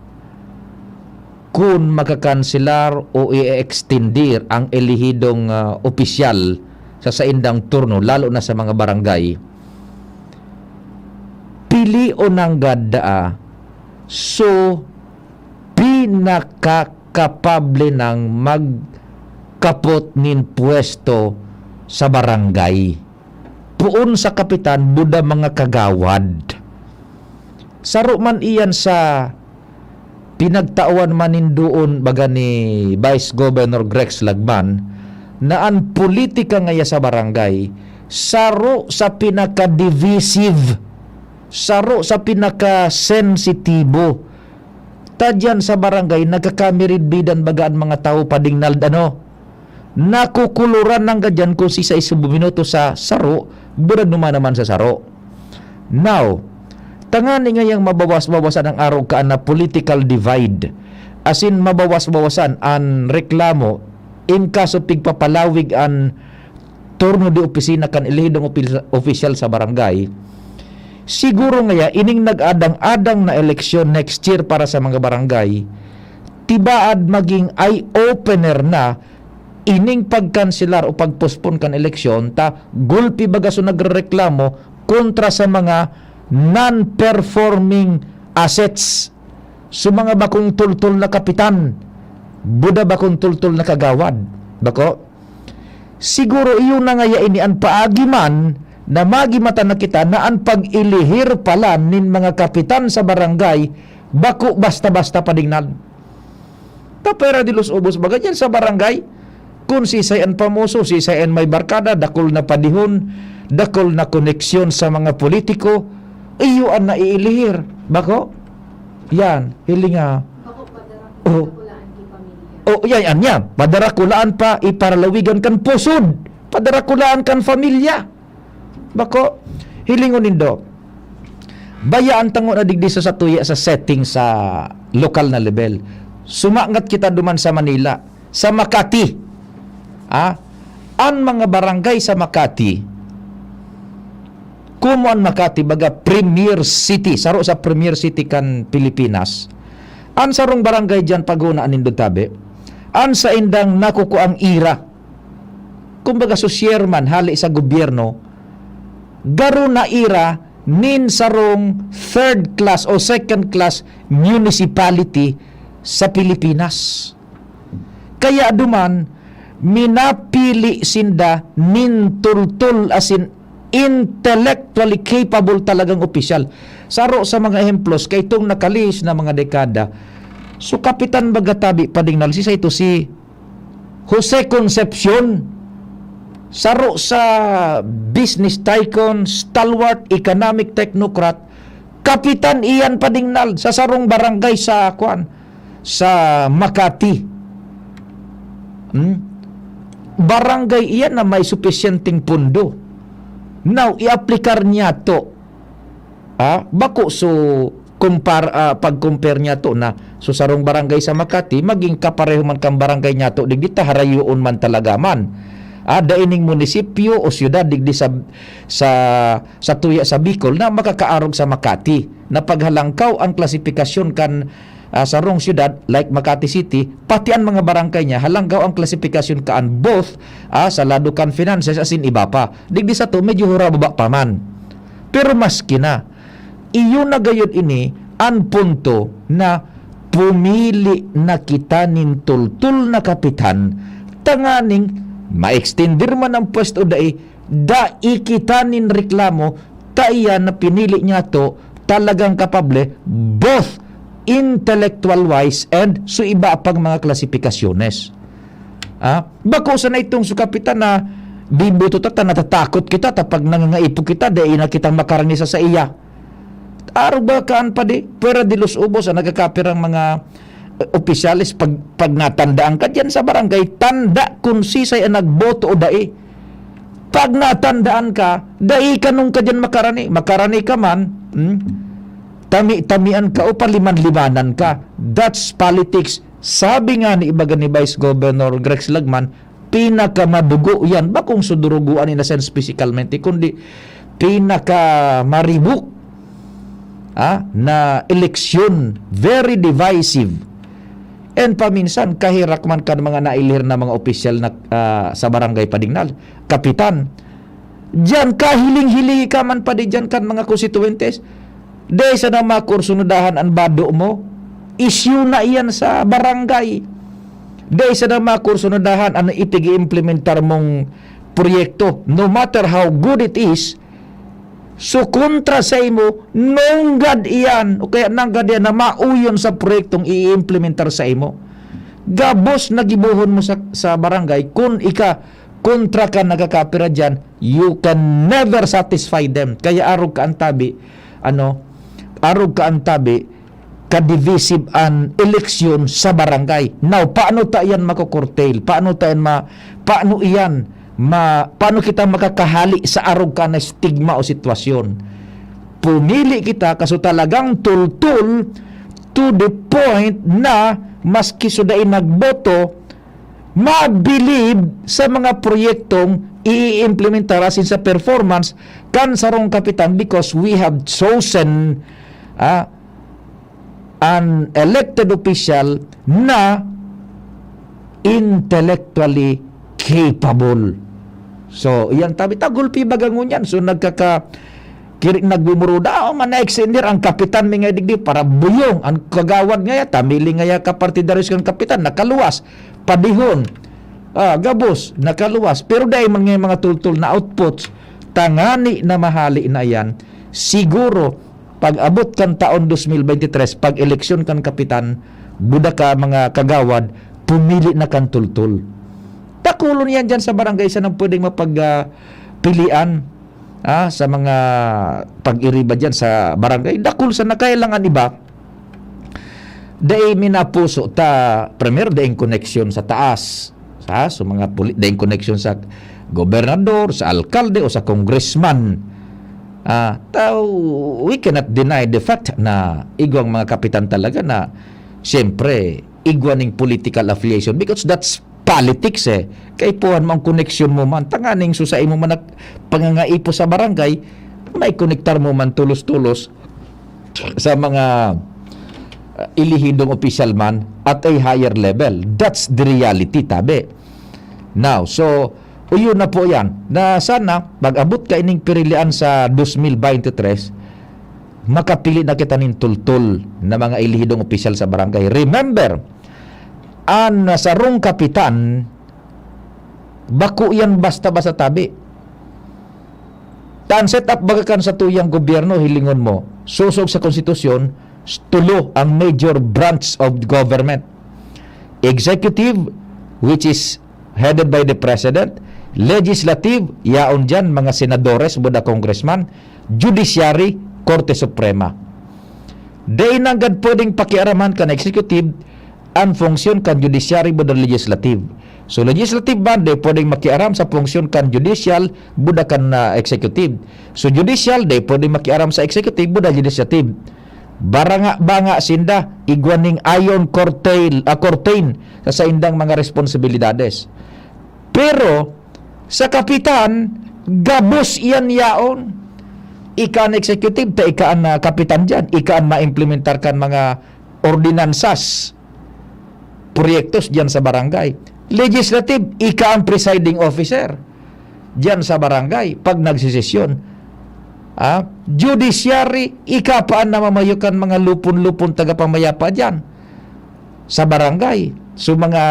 kun makakanselar o i-extendir ang elehidong, ah, opisyal sa saindang turno, lalo na sa mga barangay. Pilion nanggad daa so pinakakapable nang magkapot nin pwesto sa barangay. Poon sa kapitan, buda mga kagawad. Saro man iyan sa pinagtawan man nin doon, baga ni Vice Governor Grex Lagman, na an politika ngaya sa barangay, saro sa pinaka-divisive, saro sa pinaka-sensitibo. Ta diyan sa barangay, nagkakamiridbidan baga an mga tawo, padingnald, ano? Nakukuluran nanggad diyan kun si saiso buminoto sa saro, buda duman naman sa saro. Now, tangani ngayang mabawas-bawasan ang arog kaan na political divide, asin mabawas-bawasan an reklamo in kaso pigpapalawig an turno de opisina kan elehidong opis-, opisyal sa barangay, siguro ngaya ining nag-adang-adang na eleksyon next year para sa mga barangay, tibaad maging eye-opener na ining pagkanselar o pagpospon kan eleksyon, ta gulpi baga so nagrereklamo kontra sa mga non-performing assets. So, mga bakong tultol na kapitan, buda bakong tultol na kagawad. Bako? Siguro iyo na ngaya ini an paagi man na magimata na kita na an pag-ilihir pala nin mga kapitan sa barangay, bako basta-basta padingnad. Tapera de los Ubos baga diyan sa barangay, kun sisay an pamoso, sisay an may barkada, dakul na padihon, dakul na koneksyon sa mga politiko, iyo an naiilihir. Bako? Yan, hilinga. Bako, padarakula, oh, an ki pamilya. Oh, yan, yan, yan. Padarakulaan pa, iparalawigan kan pusod. Padarakulaan kan pamilya. Bako, hilingon nindo. Baya an tango na digdi sa satuya sa setting sa lokal na level. Sumangat kita duman sa Manila, sa Makati. Ah, an mga barangay sa Makati, komo an Makati, baga premier city, saro sa premier city kan Pilipinas. An sarong barangay diyan, paghona nindo tabi, an saindang nakukuang ira, kumbaga, so chairman hale sa gobyerno, garo na ira nin sarong third class o second class municipality sa Pilipinas. Kaya duman, minapili sinda nin tultol asin intellectually capable talagang opisyal. Saro sa mga ehemplos, kaitong nakalihis na mga dekada, so kapitan baga tabi padingnal, si saito si Jose Concepcion, saro sa business tycoon, stalwart, economic technocrat, kapitan iyan padingnal sa sarong barangay sa, kwan, sa Makati. Hmm? Barangay iyan na may supisyenteng pondo. Now, i-aplikar niya to. Ah, bako so kumpar-, ah, pag-compare niya to na so sarong barangay sa Makati, maging kapareho man kan barangay niya to, digdi ta harayoon man talaga man. Ah, dai ning munisipyo o syudad digdi sa, sa, sa tuya sa Bicol na makakaarog sa Makati. Na paghalangkaw ang klasifikasyon kan ah, sarong syudad like Makati City, pati an mga barangay niya, halanggaw ang klasifikasyon kaan both, ah, sa lado kan finances asin iba pa. Digdi sato, medyo hurababa pa man. Pero maski na, iyo na gayod ini an punto na pumili na kita nin tultol na kapitan tanganing ma-extender man ang pwesto o dai, dai kita nin reklamo, ta iyan na pinili niyato talagang kapable, both intellectual wise and so iba pang mga klasifikasyones. Ah, bako sana itong sa kapitan na biboto ta, ta natatakot kita, ta pag nangangaipo kita, dai na kitang makarani sa saiya. Arog ba kaan pa di? Pwera di los ubos ang nagkakapirang mga, eh, opisyales pag, pag natandaan ka diyan sa barangay, tanda kung sisay ang nagboto o dai. Pag natandaan ka, dai ka nung ka diyan makarani. Makarani ka man, hmm? Tami-tamian ka o paliman-limanan ka. That's politics. Sabi nga ni ibaga ni Vice Governor Grex Lagman, pinakamadugo yan. Bakong suduruguan in a sense physicalmente, kundi pinakamaribok, ah, na eleksyon. Very divisive. And paminsan, kahirak man kan mga nailihir na mga opisyal na, ah, sa barangay Padignal, kapitan. Diyan, kahiling-hilingi ka man pa di diyan kan mga konstituyentes. Dai sana makursunodahan an bado mo, isyu na iyan sa barangay. Dai sana makursunodahan an ipig-iimplementar mong proyekto. No matter how good it is, so kontra sa imo, nunggad iyan, o kaya nanggad iyan na mauyon sa proyektong iimplementar sa imo. Gabos na gibohon mo sa, sa barangay, kun ika kontra ka nagkakapira diyan, you can never satisfy them. Kaya arog ka antabi, ano, arog ka antabi, ka-divisive an eleksyon sa barangay. Now, paano ta iyan mako-curtail? Paano ta iyan ma-, paano iyan ma-, paano kita makakahali sa arog ka na stigma o sitwasyon? Pumili kita kaso talagang tultol to the point na maski so dai nagboto, mabilib sa mga proyektong i-implementar asin sa performance kan sarong kapitan because we have chosen, ah, an elected official na intellectually capable. So, iyan tabi ta, gulpi baga ngunyan. So, nagkaka-, kiri-, nagmumuruda, "Oh, man, na-extender ang kapitan mi nga digdi para buyong." Ang kagawad ngaya, tamili ngaya kapartidaryos kan kapitan, nakaluwas, padihon. Ah, gabos, nakaluwas. Pero dai man ngaya mga tultol na outputs, tangani na mahali na iyan. Siguro, pag-abot kan taon dos mil bente tres, pag-eleksyon kan kapitan, buda ka mga kagawad, pumili na kan tultol. Dakulon yan dyan sa barangay, sa nang pwedeng mapag, ah, pilian, ah, sa mga pag-iriba dyan sa barangay. Dakul sana, kaya lang an iba, dai minapuso ta, primero, daing koneksyon sa taas. Sa, sa mga puli-, daing koneksyon sa gobernador, sa alkalde, o sa congressman. Ah, tao, we cannot deny the fact na igwang mga kapitan talaga na, siyempre, igwa ning political affiliation because that's politics eh. Kaipuhan mo ang koneksyon mo man. Tanganing susay mo man nag-, pangangaipo sa barangay, may konektar mo man tulos-tulos sa mga, uh, ilihidong opisyal man at a higher level. That's the reality, tabi. Now, so, uyon na po yan. Na sana, pag-abot ka ining pirilian sa dos mil bente tres, makapili na kita nin tultol na mga ilihidong opisyal sa barangay. Remember, an sarong kapitan, bako yan basta-basta tabi. Tan set up baga kan satuyang gobyerno, hilingon mo, sosog sa konstitusyon, tulo ang major branch of government. Executive, which is headed by the president. Legislative, yaon diyan, mga senadores, buda congressman. Judiciary, Korte Suprema. Dai nanggad pwedeng pakiaraman kan executive ang funksyon kan judiciary buda legislative. So, legislative man, dai pwedeng makiaram sa funksyon kan judicial buda kan, ah, executive. So, judicial, dai pwedeng makiaram sa executive buda legislative. Baranga-banga sinda, igwa ning iron curtail, ah, curtain sa saindang mga responsibilidades. Pero, sa kapitan, gabos iyan yaon. Ika an executive, ta ika an, ah, kapitan diyan. Ika an maimplementar kan mga ordinansas, proyektos diyan sa barangay. Legislative, ika ang presiding officer diyan sa barangay pag nagsesesyon. Ah, judiciary, ika pa ang namamayo kan mga lupon-lupon tagapamayapa diyan sa barangay. So, mga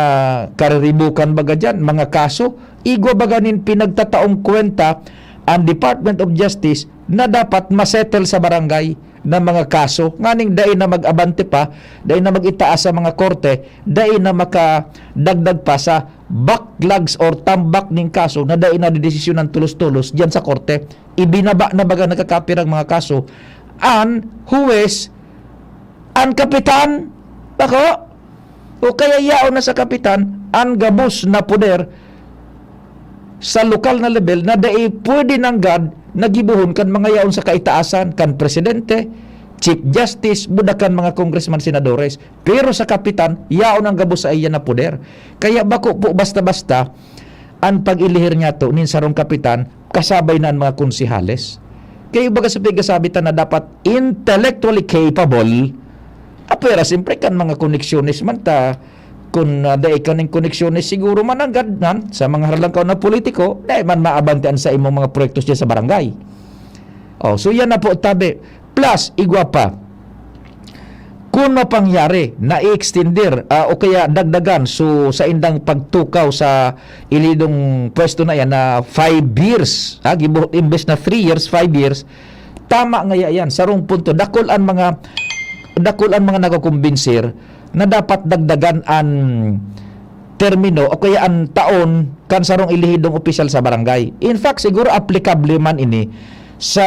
kariribukan baga diyan, mga kaso, igwa baga nin pinagtataong kwenta ang Department of Justice na dapat masettle sa barangay na mga kaso, nganing dai na mag-abante pa, dai na mag-itaas sa mga korte, dai na makadagdag pa sa backlogs or tambak ning kaso na dai na didesisyonan tolos-tolos diyan sa korte. Ibinaba na baga nagkakapirang mga kaso an huwes, an kapitan, bako? O kaya yaon na sa kapitan an gabos na poder sa lokal na level na dai pwede nanggad na gibohon kan mga yaon sa kaitaasan, kan presidente, chief justice, buda kan mga congressman, senadores. Pero sa kapitan, yaon ang gabos sa iya na poder. Kaya bako po basta-basta an pag-elihir niyato nin sarong kapitan, kasabay na an mga konsehales. Kaya baga sa pigasabi ta na dapat intellectually capable, apwera siyempre kan mga koneksyones man ta, kun, ah, dai kaning koneksyones siguro mananggad nan sa mga haralangkaw na politiko, dai man maabante an sa imong mga proyektos diyan sa barangay. Oh, so yan na po, tabi. Plus, igwa pa, kun mapangyari na i-extender, ah, o kaya dagdagan, so, sa indang pagtukaw sa ilidong pwesto na yan na five years, ha, gibo-, imbes na three years, five years, tama nga yan. Sarong punto, dakul an mga, dakul an mga nagkukumbinsir na dapat dagdagan an termino o kaya an taon kan sarong elehidong opisyal sa barangay. In fact, siguro aplikable man ini sa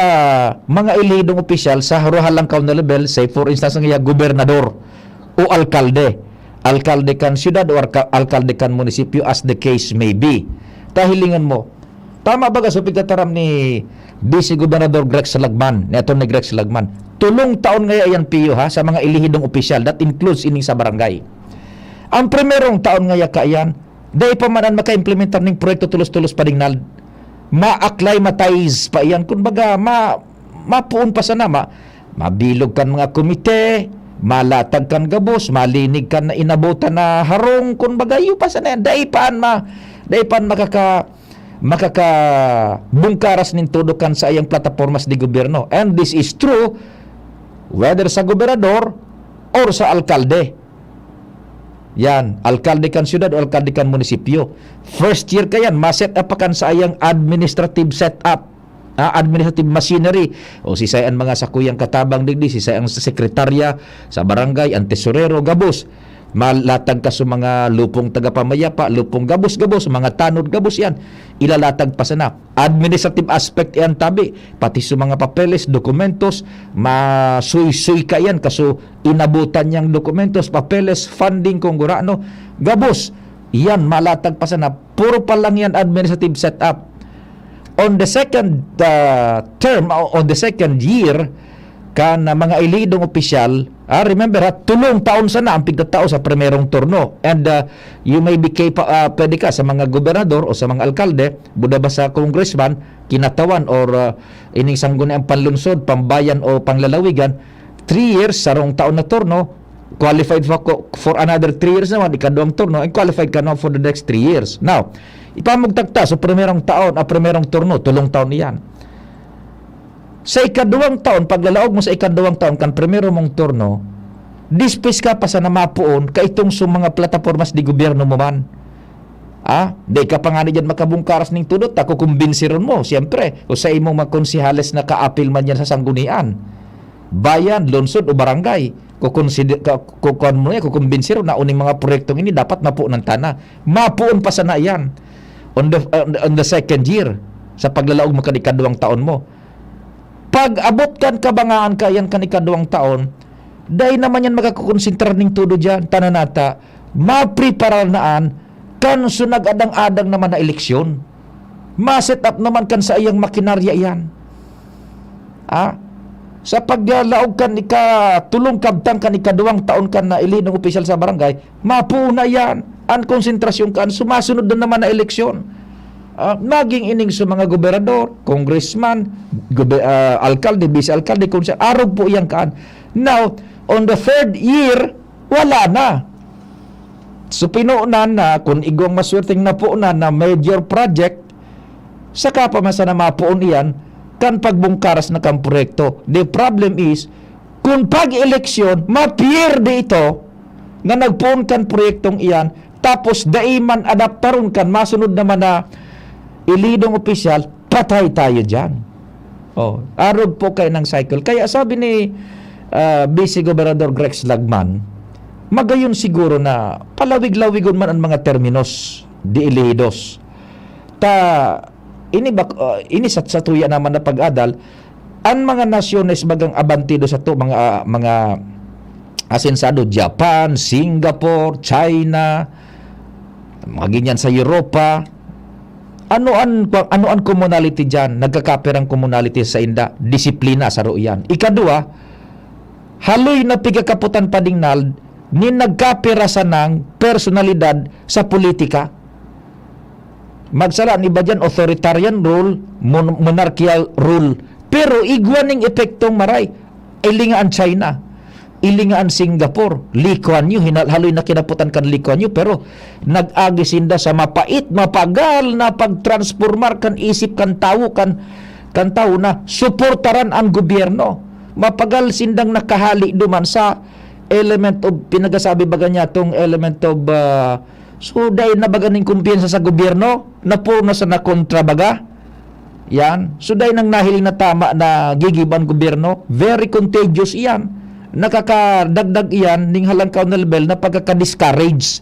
mga elehidong opisyal sa harohalangkaw na level, say for instance, nga gobernador o alkalde. Alkalde kan syudad o arka-, alkalde kan munisipyo, as the case may be. Kahilingan mo, tama baga sa pagtataram ni Vice Gobernador Grex Lagman, ni Attorney Grex Lagman? Tulong taon ngaya iyan, Pio, ha, sa mga elehidong opisyal, that includes ining sa barangay. Ang primerong taon ngaya kaiyan, dai pa man an maka-implementar ning proyekto tolos-tolos pa dingnad. Ma-acclimatize pa iyan. Kumbaga, ma-, mapoon pa sana, ma-, mabilog kan mga komite, malatag kan gabos, malinig kan inabotan na harong. Kumbaga, iyo pa sana yan. Dai pa an ma-, dai pa an makaka-, makakabungkaras nin todo kan saiyang platapormas de gobyerno. And this is true whether sa gobernador or sa alkalde. Yan, alkalde kan syudad o alkalde kan munisipyo. First year ka yan, ma-set up pa kan saiyang administrative setup, ah, administrative machinery. O sisay an mga sakuyang katabang digdi, sisay ang sekretarya sa barangay, ang tesorero, gabos. Malatag ka sa mga lupong tagapamayapa, lupong gabos-gabos, mga tanod gabos yan. Ilalatag pa sana. Administrative aspect yan, tabi. Pati sa mga papeles, dokumentos, masuysuy ka yan. Kaso inabutan niyang dokumentos, papeles, funding, kung gurano. Gabos, yan, malatag pa sana. Puro pa lang yan administrative setup. On the second, uh, term, o on the second year, kan, uh, mga elidong opisyal, ah, remember ha, tulong taon sana ang pigtatao sa primerong turno. And, uh, you may be capa-, uh, pwede ka sa mga gobernador o sa mga alkalde, buda ba sa congressman, kinatawan or, uh, ining sangguniang panlunsod, pambayan o panglalawigan, three years, sarong taon na turno, qualified for, for another three years naman, ikaduwang turno, and qualified ka na for the next three years. Now, ipamugtak ta sa primerong taon, ah, primerong turno, tulong taon iyan. Sa ikaduwang taon, paglalaog mo sa ikaduwang taon kan primero mong turno, dispis ka pa sana mapoon kaitong sa mga platapormas de gobyerno mo man. Ah, di ka pa ngani diyan makabungkaras ning tudot, ta kukumbinsiron mo, siyempre, o sa imong mga konsehales na kaapil man diyan sa sanggunian, bayan, lungsod o barangay. Kukonsider-, ka-, kukuan mo na yan, kukumbinsiron na uning mga proyektong ini dapat mapuon tana. Mapuon pa sana yan on the, on the, on the second year sa paglalaog mo kan ikaduwang taon mo. Pag abot kan kabangaan ka yan kan ikaduwang taon, dai naman yan makakukonsentrar ning todo diyan. Tanan nata, mapreparar na an kan so nag-adang-adang naman na eleksyon. Ma-set up naman kan saiyang makinarya iyan. Ah? Sa paglaog kan ikatulong kabtang kan ikaduwang taon kan na elidong opisyal sa barangay, mapuon na iyan. An konsentrasyon kan sumasunod na naman na eleksyon. Ah, maging ining sa mga gobernador, congressman, gobe-, ah, alkalde, vice-alkalde, kung siya, arog po iyan kaan. Now, On the third year, wala na. So, pinuunan na, kung igwang maswerteng napuunan na major project, saka pa man sana mapuon iyan kan pagbungkaras na kan proyekto. The problem is, kung pag-eleksyon, mapierde ito nga nagpoon kan proyektong iyan, tapos dai man adaptaron kan masunod naman na elidong opisyal, patay tayo diyan. Oh, arog po kayo ng cycle. Kaya sabi ni, ah, Vice Gobernador Grex Lagman, magayon siguro na palawig-lawigon man ang mga terminos de elehidos. Ta, ini bak-, ah, ini sa, sa tuya naman na pag-adal, ang mga nasyones bagang abantido sa to, mga, ah, mga asensado, Japan, Singapore, China, mga ganyan sa Europa. Ano an, ano an commonality diyan? Nagkakapirang commonality sa inda, disiplina, saro iyan. Ikadua, haloy na pigkakapotan pa dingnal nin nagkapira sanang personalidad sa politika. Magsala an iba diyan, authoritarian rule, mon-, monarchical rule. Pero igwa ning epektong maray. Ilinga an China, ilinga an Singapore, Lee Kuan Yew, hinal-, haloy na kinapotan kan Lee Kuan Yew, pero nag-agi sinda sa mapait, mapagal na pagtransformar kan isip kan tawo, kan, kan tawo na suportaran ang gobyerno. Mapagal sindang nakahali duman sa element of, pinagasabi baga niya tong element of, ah, so, dai na baga ning kumpiyansa sa gobyerno, na puro na sana kontra baga. Yan. So, dai nang nahiling na tama na gigibo an gobyerno. Very contagious iyan. Nakakadagdag iyan ning halangkaw na level na pagkaka-discourage.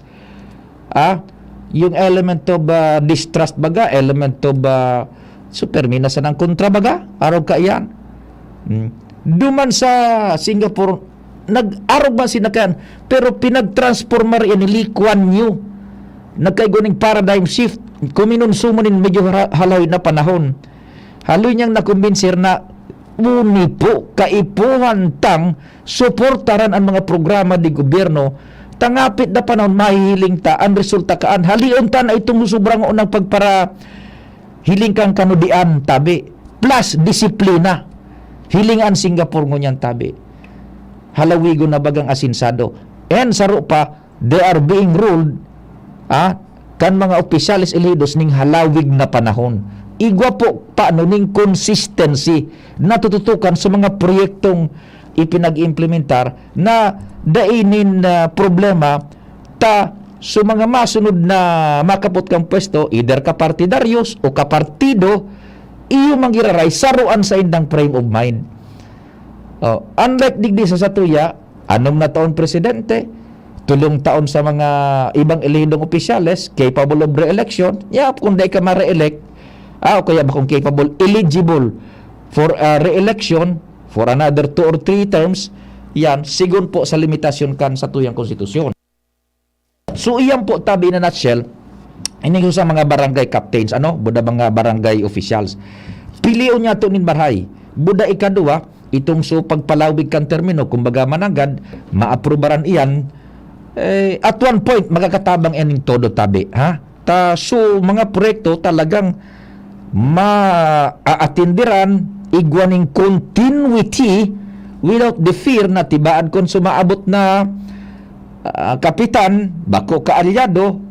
Ah, yung element of, ah, distrust baga, element of, ah, so, permi na sanang kontra baga, arog kaiyan. Hmm. Duman sa Singapore, nag-arog man sinda kaiyan, pero pinagtransformar iyan ni Lee Kuan Yew. Nagkaigwa ning paradigm shift, kuminonsumo nin medyo hara-, halahoy na panahon. Haloy niyang nakombinsir na uni po, kaipuhan tang suportaran an mga programa di gobyerno, tangapit na panahon mahihiling ta an resulta kaan. Halion ta na itong subrang unang pagpara-, hiling kang kanudian, tabi, plus disiplina. Hiling an Singapore ngunyan, tabi. Halawigon na bagang asinsado. And saro pa, they are being ruled, ah, kan mga opisyales elehidos ning halawig na panahon. Igwa po paano ning consistency na tututukan sa mga proyektong ipinag-implementar na dai nin, ah, problema ta sa mga masunod na makapot kang pwesto, either kapartidaryos o kapartido, iyo mangiraray saruan sa indang frame of mind. Oh, unlike digdi sa satuya, anom na taon presidente, tulong taon sa mga ibang elehidong opisyales, capable of re-election, ya, kung dai ka ma-re-elect, ah, o kaya ba kung capable, eligible for, ah, re-election for another two or three terms, yan, sigon po sa limitasyon kan satuyang konstitusyon. So, iyan po, tabi, in a nutshell, ini sa mga barangay captains, ano, buda mga barangay officials. Pilion niya to nin barhay. Buda ikaduwa, itong so pagpalawig kan termino, kumbaga mananggad, maaprubaran iyan, eh, at one point, magkakatabang iyan ning todo, tabi, ha? Ta, so, mga proyekto talagang maaatindiran, igwa ning continuity without the fear na tibaad kun sumaabot na, ah, kapitan, bako kaalyado,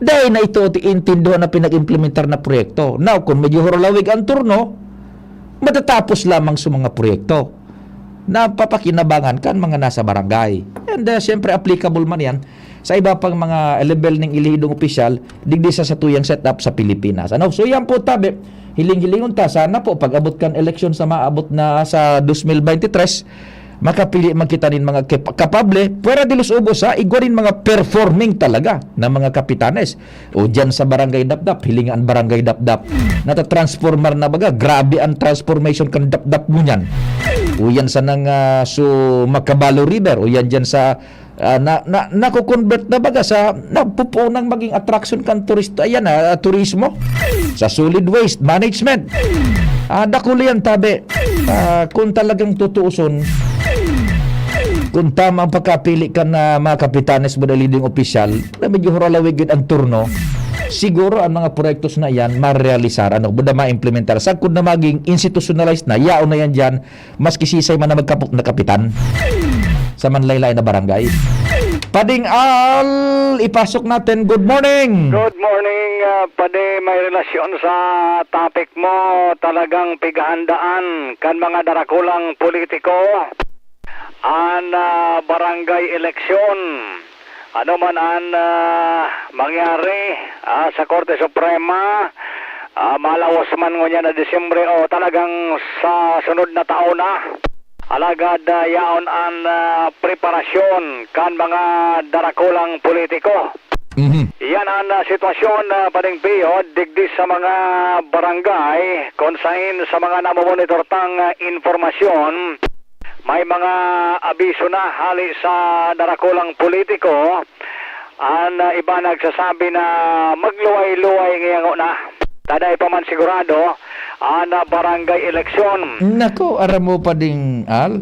dai na ito ti-, intinduhan na pinag-implementar na proyekto. Now, kung medyo huralawig ang turno, matatapos lamang sa mga proyekto na papakinabangan kan mga nasa barangay. And, uh, siyempre, applicable man yan sa iba pang mga level ning elehidong opisyal digdi sa satuyang setup sa Pilipinas. Ano? So, yan po, tabi, hiling-hilingon ta, sana po, pag-abot kan eleksyon sa maabot na sa dos mil bente tres, makapili man kita nin mga kep-, kapable, pwera de los ubos, ha, igwa nin mga performing talaga na mga kapitanes. O diyan sa Barangay Dapdap, hiling an Barangay Dapdap. Natatransformar na baga, grabe ang transformation kan Dapdap ngunyan. O yan sanang, ah, so, Macabalo River, o yan diyan sa, ah, na, na, nako-convert na baga sa, napupunang maging attraction kan turista, ayan, ah, turismo. Sa solid waste management. Ah, dakul yan, tabi. Ah, kung talagang tutuuson, kung tama ang pagkapili kan mga kapitanes mo na leading opisyal, na medyo huralawig gid ang turno, siguro ang mga proyektos na yan marealisar, ano, buda maimplementar. Sagkod na maging institutionalized na, yaon na yan diyan, maski sisay man na magkapok na kapitan. sa manlaylay na barangay. Pading Al, ipasok natin. Good morning. Good morning, ah, Padi. May relasyon sa topic mo, talagang pighahandaan kan mga darakulang politiko an, ah, barangay eleksyon. Ano man an, ah, mangyari, ah, sa Korte Suprema, ah, malawos man ngunyan na Disyembre o talagang sa sunod na taon na. Alagad, ah, yaon an, ah, preparasyon kan mga darakulang politiko. Mhm. Iyan an, ah, sitwasyon, ah, Pading Pio, digdi sa mga barangay, kun sain sa mga namomonitor tang, ah, impormasyon, may mga abiso na hali sa darakulang politiko. An, ah, iba nagsasabi na magluway-luway ngiyang na. Taday pa man sigurado an, ah, barangay eleksyon. Nako, aram mo pa ding, Al?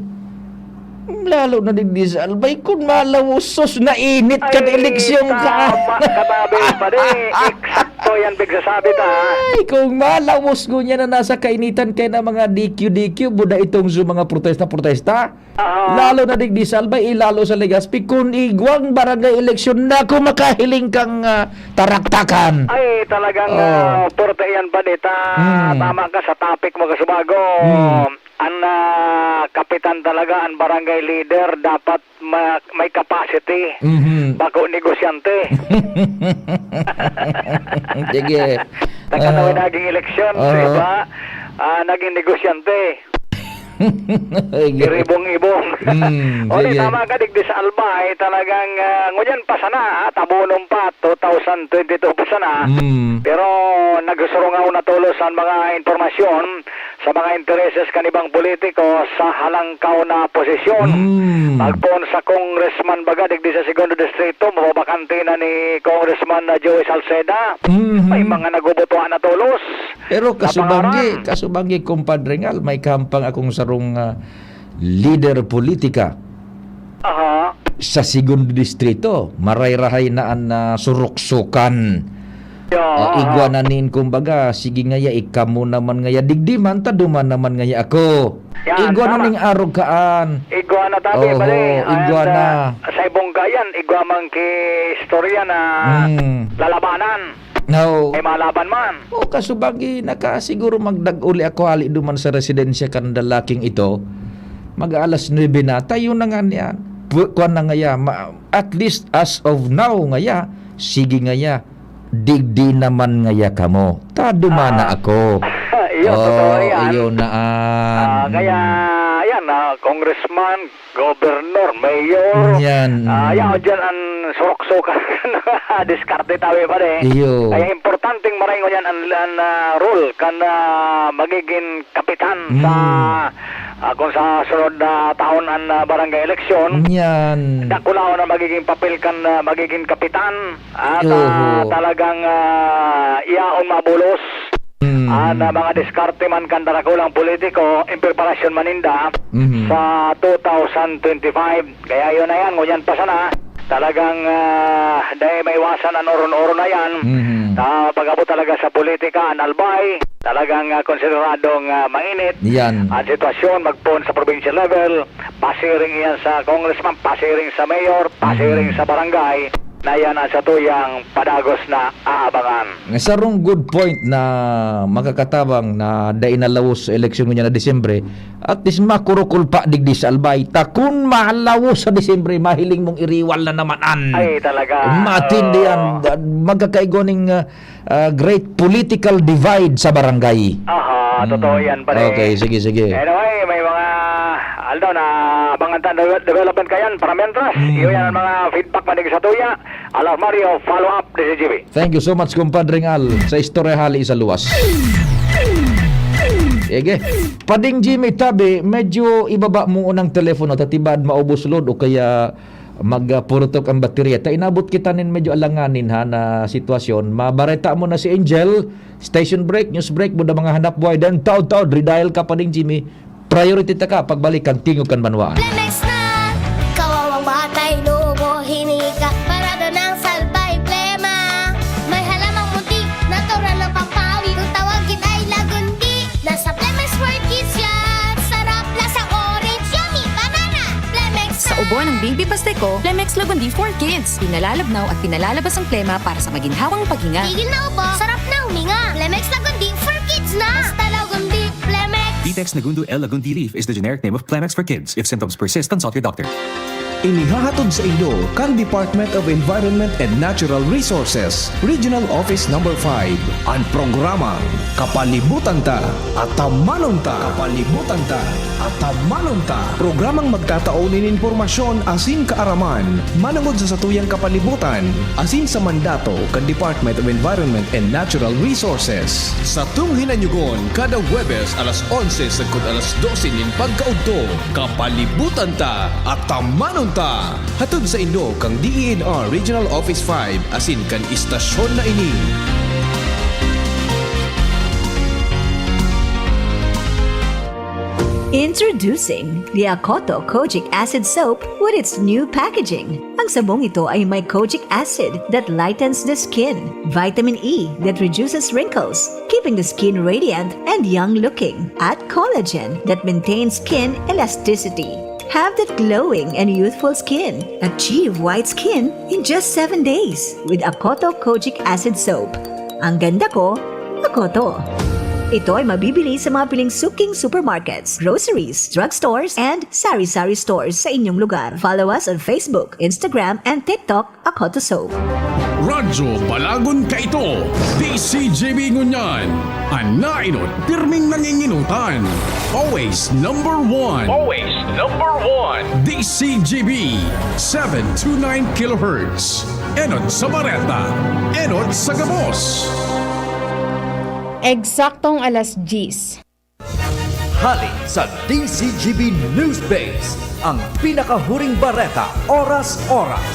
Lalo na digdi sa Albay, kun malawos, sus, nainit kan Ay, eleksyon ka. Tama ka, Tabi, pare. Eksakto yan, pigsasabi ta, ha? Ay, kung malawos ngunyan na nasa kainitan kayo na mga D Q D Q, buda itong su mga protesta-protesta. Ah. Lalo na digdi sa Albay, eh, lalo sa Legazpi, kun igwang barangay eleksyon, naku, makahiling kang, ah, taraktakan. Ay, talagang, Oh. ah, pwerte yan, Padi, ta. Hmm. Tama ka sa topic mo, Kasubago. Hmm. An, ah, kapitan talaga, an barangay leader, dapat ma-, may capacity. Mhm. Bako negosyante. Sige. Taka na Ah. may naging eleksyon, Oo. di ba? Ah, naging negosyante. Sige. Iribong-ibong. Mm, O, di, sige. Tama ka, digdi sa Albay, talagang, ah, ngunyan pa sana, ah, tabunon pa, two thousand twenty-two pa sana. Mm. Pero nagsusurungaw na tolos an mga impormasyon sa mga intereses kan ibang politiko sa halangkaw na posisyon. Mm. Magpoon sa congressman baga, digdi sa Segundo Distrito, mababakante na ni Congressman na Joey Salceda. Mhm. May mga nagubutuan na tolos. Pero kasubanggi, Napangaran. kasubanggi, Compadre Ngal, may kahampang akong sarong, ah, lider politika Aha. sa Segundo Distrito. Maray-rahay na an, ah, suruksukan. Ya, Ah, aha. igwa na nin, kumbaga, sige ngaya, ika mo naman ngaya, digdi man ta, duman naman ngaya ako. Yan, Igwa na tama. ning arog kaan. Igwa na, tabi, Oho, pare. igwa And, na. ah, sa ibong gayan, igwa man ki istorya na Hmm. lalabanan. No. May malaban man. O, kasubanggi, naka, siguro magdag-uli ako hali duman sa residensya kan lalaking ito. Mag-aalas nuebe na. Tayo na nga niyan. Pu-, kuwan na ngaya. Ma-, at least as of now ngaya, sige ngaya. Digdi naman ngaya kamo. Tadumana Ah. ako. Iyo, Oh, totoo yan. iyo na, ah. Ah, kaya, yan, ah, congressman, gobernador, mayor. Yan. Ah, yaon dyan an surok-sukan. Diskarte tabi pa rin. Iyo. Kaya importanteng maray ngunyan an, an, ah, role kan, ah, magiging kapitan Mm. sa, ah, kung sa sunod na taon an, ah, barangay eleksyon. Yan. Dakulaon ang magiging papel kan, ah, magiging kapitan. At, Oho. ah, talagang, ah, yaon mabulos. Mm. An, ah, mga diskarte man kan darakulang politiko, in preparasyon man ninda Mhm. sa two thousand twenty-five. Kaya yun na yan, ngunyan pa sana. Talagang, ah, dahil maiwasan an oron-oron na yan. Mhm. Ah, pag-abot talaga sa politika, an Albay, talagang, ah, konsideradong, ah, mainit Yan. an sitwasyon, magpoon sa provincial level, pasiring iyan sa congressman, pasiring sa mayor, pasiring Mhm. sa barangay, na iyan ang satuyang padagos na aabangan. Sarong good point na makakatabang na dai na lawos sa eleksyon ngunyan na Disyembre, at least makurukul pa digdi sa Albay. Ta kun malawos sa Disyembre, mahiling mong iriwal na naman an Ay, talaga. matindi Oo. yan. Magkakaigwa ning, ah, ah, great political divide sa barangay. Aha, Mm. totoo yan, pare. Okay, sige, sige. Anyway, may mga, aldaw na, abangan ta, development kayan, para mientras, Mm. iyo yan ang mga feedback manig sa tuya. Alas Mario, follow up, D C G B. Thank you so much, Compadre Al, sa istorya hali sa luwas. Sige. Pading Jimmy, tabi, medyo ibaba mo unang telepono, tatibad maubos load o kaya magpurutok ang baterya. Ta inabot kita nin medyo alanganin ha na sitwasyon. Mabareta mo na si Angel, station break, news break, buda mga hanap buhay, then taod-taod, redial ka pa ding Jimmy. Priority ta ka, pagbalik kan Tingog kan Banwaan. Plemex na! Kawawang batay, lubo, hinika, parada ng salbay, plema. May halamang munti, natural ng pampawi. Kung tawagin ay lagundi, nasa Plemex World Kids yan. Sarap, lasa, orange, yummy, banana. Plemex Sa na! Ubo Ng Baby Pasteco, Plemex Lagundi for Kids. Pinalalabnaw at pinalalabas ang plema para sa maginhawang paghinga. Tigil na ubo, sarap na huminga. Plemex Lagundi for Kids na! Basta Lagundi, Plemex! Vitex Negundo L Lagundi Leaf is the generic name of Plemex for Kids. If symptoms persist, consult your doctor. Inihahatod saindo kan Department of Environment and Natural Resources, Regional Office Number five, an programang Kapalibutan Ta, Atamanon Ta. Kapalibutan Ta, Atamanon Ta. Programang magtatao nin impormasyon asin kaaraman manongod sa satuyang kapalibutan asin sa mandato kan Department of Environment and Natural Resources. Satong hinanyugon kada Huwebes alas onse sagkod alas dose nin pagkaudto. Kapalibutan Ta, Atamanon Ta. Hatod saindo kan D E N R Regional Office five asin kan istasyon na ini. Introducing the Akoto Kojic Acid Soap with its new packaging. Ang sabong ito ay may kojic acid that lightens the skin, vitamin E that reduces wrinkles, keeping the skin radiant and young looking, at collagen that maintains skin elasticity. Have that glowing and youthful skin. Achieve white skin in just seven days with Akoto Kojic Acid Soap. Ang ganda ko, Akoto. Ito ay mabibili sa mga piling suking supermarkets, groceries, drugstores, and sari-sari stores sa inyong lugar. Follow us on Facebook, Instagram, and TikTok, Akoto Soap. Radyo Balagon kaito, D C G B ngunyan. An nainot, pirming nanginginutan. Always number one. Always number one. D C G B, seven two nine kilohertz. Enot sa bareta, enot sa gabos. Eksaktong alas diyes. Hali sa D C G B News Base, ang pinakahuring bareta, oras-oras.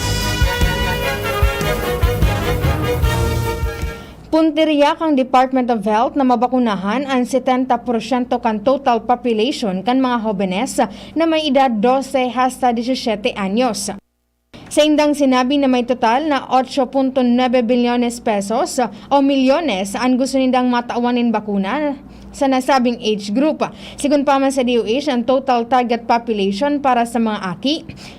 Puntirya kan Department of Health na mabakunahan an setenta porsyento kan total population kan mga hobenes na may edad dose hasta disisiyete anyos. Saindang sinabi na may total na otso punto nuebe bilyones pesos o milyones an gusto nindang matawan nin bakuna sa nasabing age group. Sigon pa man sa D O H, ang total target population para sa mga aki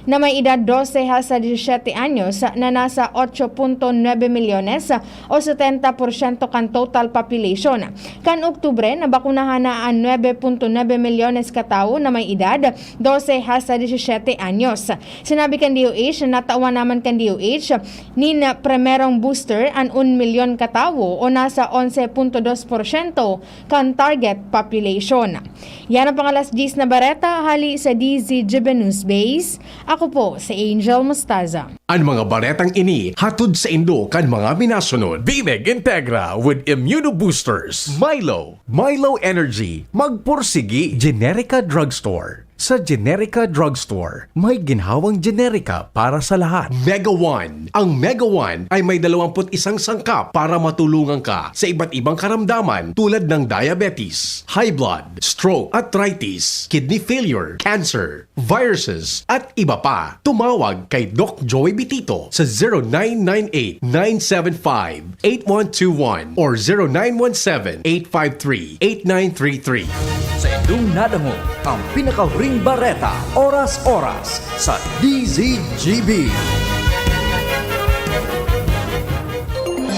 na may edad dose hasta disisiyete anyos na nasa otso punto nuebe milyones o setenta porsyento kan total population. Kan Oktubre, nabakunahan na an nuebe punto nuebe milyones ka tawo na may edad dose hasta disisiyete anyos. Sinabi kan D O H na natawan naman kan D O H nin primerong booster an un milyon ka tawo o nasa onse punto dos porsyento kan target population. Yan ang pang-alas diyes na bareta hali sa D Z G B News Base. Ako po si Angel Mostaza. An mga baretang ini hatod saindo kan mga minasunod: Bibig Integra with Immuno Boosters, Milo, Milo Energy, magpursigi, Generica Drugstore. Sa Generica Drugstore, may ginhawang Generica para sa lahat. Mega One. Ang Mega One ay may dalawampu't isang sangkap para matulungan ka sa iba't ibang karamdaman tulad ng diabetes, high blood, stroke, arthritis, kidney failure, cancer, viruses, at iba pa. Tumawag kay Doc Joey Bitito sa zero nine nine eight, nine seven five, eight one two one or zero nine one seven, eight five three, eight nine three three. Sa indong nadangog ang pinakahuring bareta, oras-oras, sa D Z G B.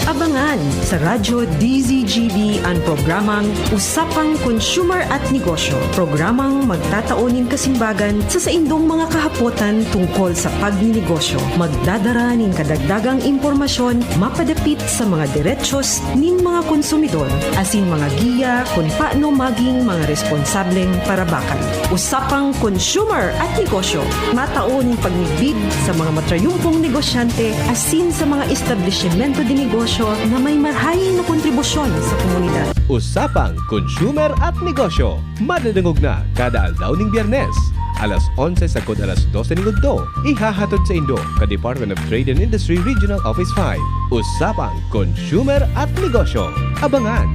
Abangan sa Radyo D Z G B an programang Usapang Consumer at Negosyo, programang magtatao nin kasimbagan sa saindong mga kahapotan tungkol sa pagninegosyo. Magdadara nin kadagdagang impormasyon mapadapit sa mga derechos nin mga konsumidor, asin mga giya kun paano maging mga responsableng parabakan. Usapang Consumer at Negosyo, matao nin pagmidbid sa mga matrayumpong negosyante asin sa mga establisimento de negosyo na may marahay na kontribusyon sa komunidad. Usapang Consumer at Negosyo, madadangog na kada aldaw ning Biyernes, alas onse sagkod alas dose ning udto. Ihahatod saindo kan Department of Trade and Industry Regional Office five. Usapang Consumer at Negosyo. Abangan!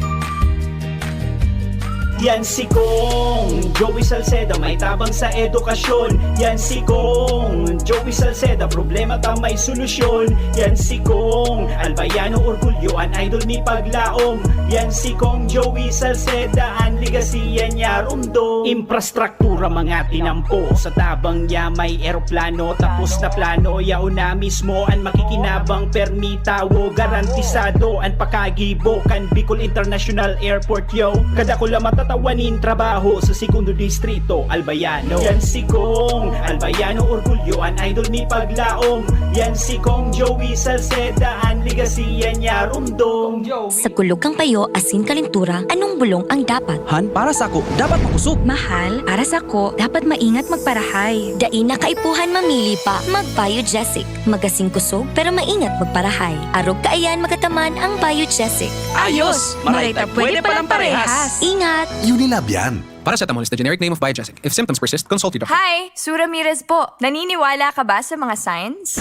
Yan si Kong Joey Salceda, may tabang sa edukasyon. Yan si Kong Joey Salceda, problema ta may solusyon. Yan si Kong Albayano, orgulyo an idol ni paglaom. Yan si Kong Joey Salceda, an legacy yan niya rumdom. Infrastruktura mga tinampo, sa tabang niya may eroplano. Tapos na plano, yaon na mismo an makikinabang, permi tawo, garantisado an pakagibo kan Bicol International Airport, yo. Kadakula matatawan nin trabaho sa Segundo Distrito, Albayano. Yan si Kong Albayano, orgulyo an idol ni paglaom. Yan si Kong Joey Salceda, an legacy yan niya rumdom. Sa kulog kan payo asin kalentura, anong bulong ang dapat? Han, para sako, dapat makosog. Mahal, para sako, dapat maingat magparahay. Dai na kaipuhan mamili pa. Mag-Biogesic. Magasing kusog, pero maingat magparahay. Arog kaiyan magataman ang Biogesic. Ayos! Maray ta pwede palang parehas. Ingat! Unilab yan. Paracetamol is the generic name of Biogesic. If symptoms persist, consult your doctor. Hi! Su Ramirez po. Naniniwala ka ba sa mga signs?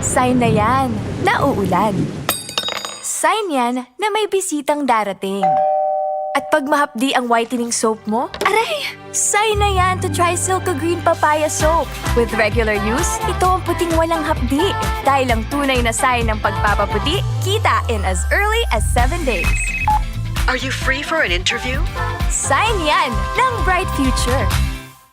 Sign na yan. Nauulan. Sign yan na may bisitang darating. At pag mahapdi ang whitening soap mo, aray! Sign na yan to try Silka Green Papaya Soap. With regular use, ito ang puting walang hapdi. Dahil ang tunay na sign ng pagpapaputi, kita in as early as seven days. Are you free for an interview? Sign yan ng bright future.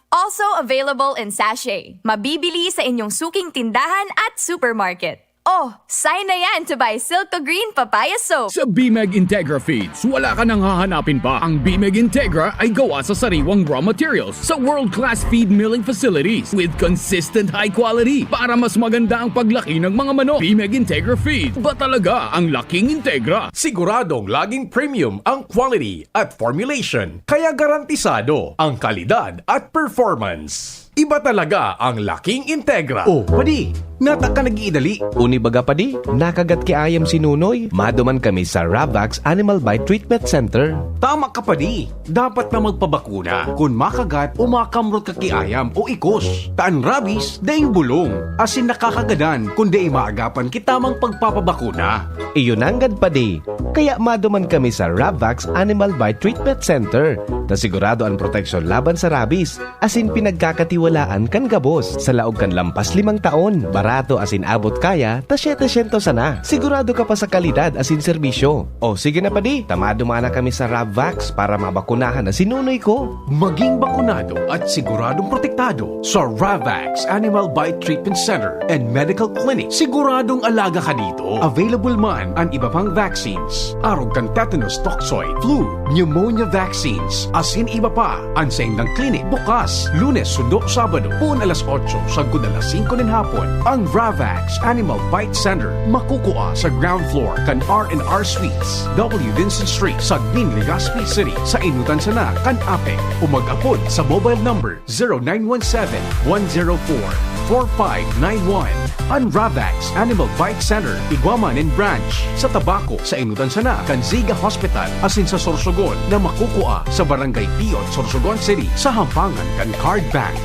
Also available in sachet. Mabibili sa inyong suking tindahan at supermarket. Oh, sign na yan to buy Silka Green Papaya Soap. Sa Bimeg Integra Feeds, wala ka nang hahanapin pa. Ang Bimeg Integra ay gawa sa sariwang raw materials sa world-class feed milling facilities with consistent high quality para mas maganda ang paglaki ng mga manok. Bimeg Integra Feeds, ba talaga ang laking Integra? Siguradong laging premium ang quality at formulation, kaya garantisado ang kalidad at performance. Iba talaga ang laking Integra. Oh, padi, nata ka nag-iidali. Uni baga padi, nakagat ki ayam si Nunoy. Maduman kami sa Ravax Animal Bite Treatment Center. Tama ka padi, dapat na magpabakuna kun makagat o makamrot ka ki ayam o ikos. Ta an rabies, daing bulong, asin nakakagadan kun dai maagapan ki tamang pagpapabakuna. Iyo nanggad padi, kaya maduman kami sa Ravax Animal Bite Treatment Center, ta sigurado an proteksyon laban sa rabies. Asin pinagkakatiwalaan kan gabos. Sa laog kan lampas limang taon, barato asin abot kaya ta setecientos sana. Sigurado ka pa sa kalidad asin serbisyo. O sige na padi, ta maduman na kami sa Ravvax para mabakunahan na si Nunoy ko. Maging bakunado at siguradong protektado sa Ravvax Animal Bite Treatment Center and Medical Clinic. Siguradong alaga ka dito. Available man an iba pang vaccines, arog kan tetanus toxoid, flu, pneumonia vaccines, asin iba pa. An saindang klinik bukas Lunes sundo Sabado, poon alas otso sagkod alas singko nin hapon. Ang Ravax Animal Bite Center makukua sa ground floor kan R and R Suites, W Vincent Street, Sagnin, Legazpi City, sa inutan sana kan APEC, o mag-apod sa mobile number zero nine one seven, one zero four, four five nine one. An Ravax Animal Bite Center, igwa man nin branch sa Tabaco, sa inutan sana kan Ziga Hospital, asin sa Sorsogon, na makukua sa Barangay Piot, Sorsogon City, sa hampangan kan Card Bank.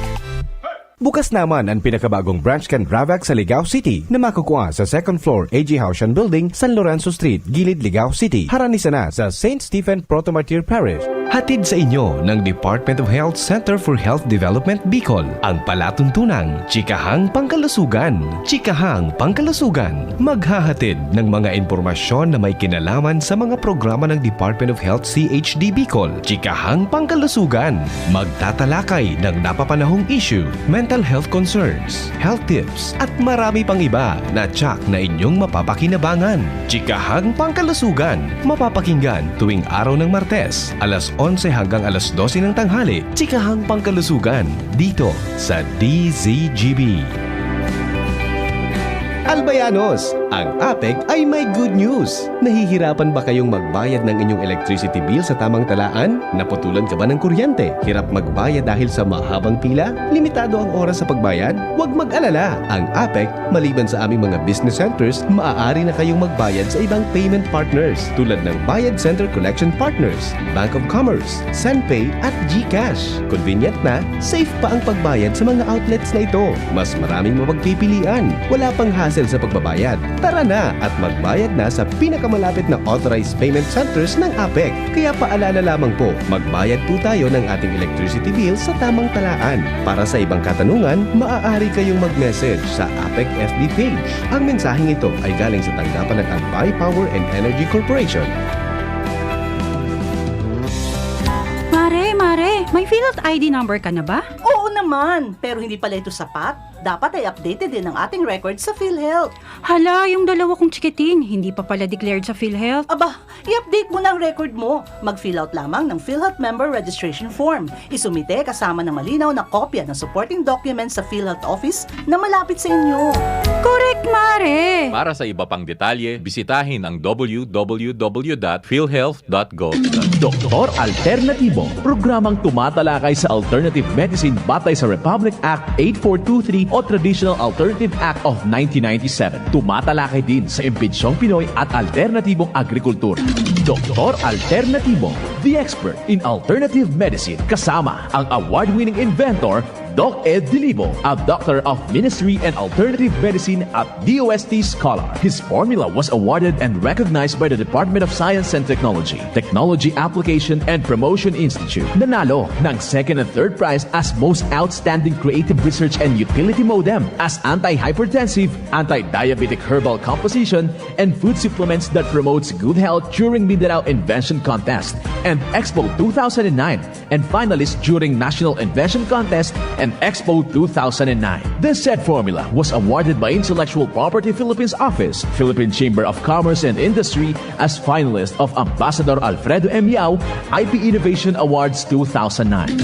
Bukas naman an pinakabagong branch kan Ravax sa Ligao City na makukua sa second floor A G Haushan Building, San Lorenzo Street, Gilid, Ligao City, harani sana sa Saint Stephen Protomartyr Parish. Hatid sa inyo ng Department of Health Center for Health Development Bicol ang palatuntunang Chikahang Pangkalusugan. Chikahang Pangkalusugan, maghahatid ng mga impormasyon na may kinalaman sa mga programa ng Department of Health C H D Bicol. Chikahang Pangkalusugan, magtatalakay ng napapanahong issue, mental health concerns, health tips, at marami pang iba na tiyak na inyong mapapakinabangan. Chikahang Pangkalusugan, mapapakinggan tuwing araw ng Martes, alas onse hanggang alas dose ng tanghali. Chikahang Pangkalusugan, dito sa D Z G B. Albayanos, ang APEC ay may good news! Nahihirapan ba kayong magbayad ng inyong electricity bill sa tamang talaan? Naputulan ka ba ng kuryente? Hirap magbayad dahil sa mahabang pila? Limitado ang oras sa pagbayad? Huwag mag-alala! Ang APEC, maliban sa aming mga business centers, maaari na kayong magbayad sa ibang payment partners tulad ng Bayad Center Collection Partners, Bank of Commerce, Senpay at GCash. Convenient na, safe pa ang pagbayad sa mga outlets na ito. Mas maraming mapagpipilian. Wala pang hassle sa pagbabayad. Tara na at magbayad na sa pinakamalapit na authorized payment centers ng APEC. Kaya paalala lamang po, magbayad po tayo ng ating electricity bill sa tamang talaan. Para sa ibang katanungan, maaari kayong mag-message sa APEC F B page. Ang mensaheng ito ay galing sa tanggapan ng Albay Power and Energy Corporation. Mare, Mare, may PhilHealth I D number ka na ba? Oo naman, pero hindi pala ito sapat. Dapat ay updated din ang ating record sa PhilHealth. Hala, yung dalawa kong chikiting, hindi pa pala declared sa PhilHealth. Aba, i-update mo na ang record mo. Mag-fill out lamang ng PhilHealth Member Registration Form. Isumite kasama ng malinaw na kopya ng supporting documents sa PhilHealth Office na malapit sa inyo. Correct, Mare! Para sa iba pang detalye, bisitahin ang w w w dot philhealth dot gov dot ph. Doktor Alternatibo, programang tumatalakay sa alternative medicine batay sa Republic Act eight four two three o Traditional Alternative Act of nineteen ninety-seven. Tumatalakay din sa imbensyong Pinoy at alternatibong agrikultura. Doktor Alternatibo, the expert in alternative medicine, kasama ang award-winning inventor Doc Ed Dilibo, a Doctor of Ministry and Alternative Medicine at D O S T scholar. His formula was awarded and recognized by the Department of Science and Technology, Technology Application and Promotion Institute. Nanalo ng second and third prize as Most Outstanding Creative Research and Utility Modem as anti-hypertensive, anti-diabetic herbal composition, and food supplements that promotes good health during Mindanao Invention Contest and Expo two thousand nine, and finalist during National Invention Contest and Expo two thousand nine. This said formula was awarded by Intellectual Property Philippines Office, Philippine Chamber of Commerce and Industry as finalist of Ambassador Alfredo M. Yao I P Innovation Awards two thousand nine.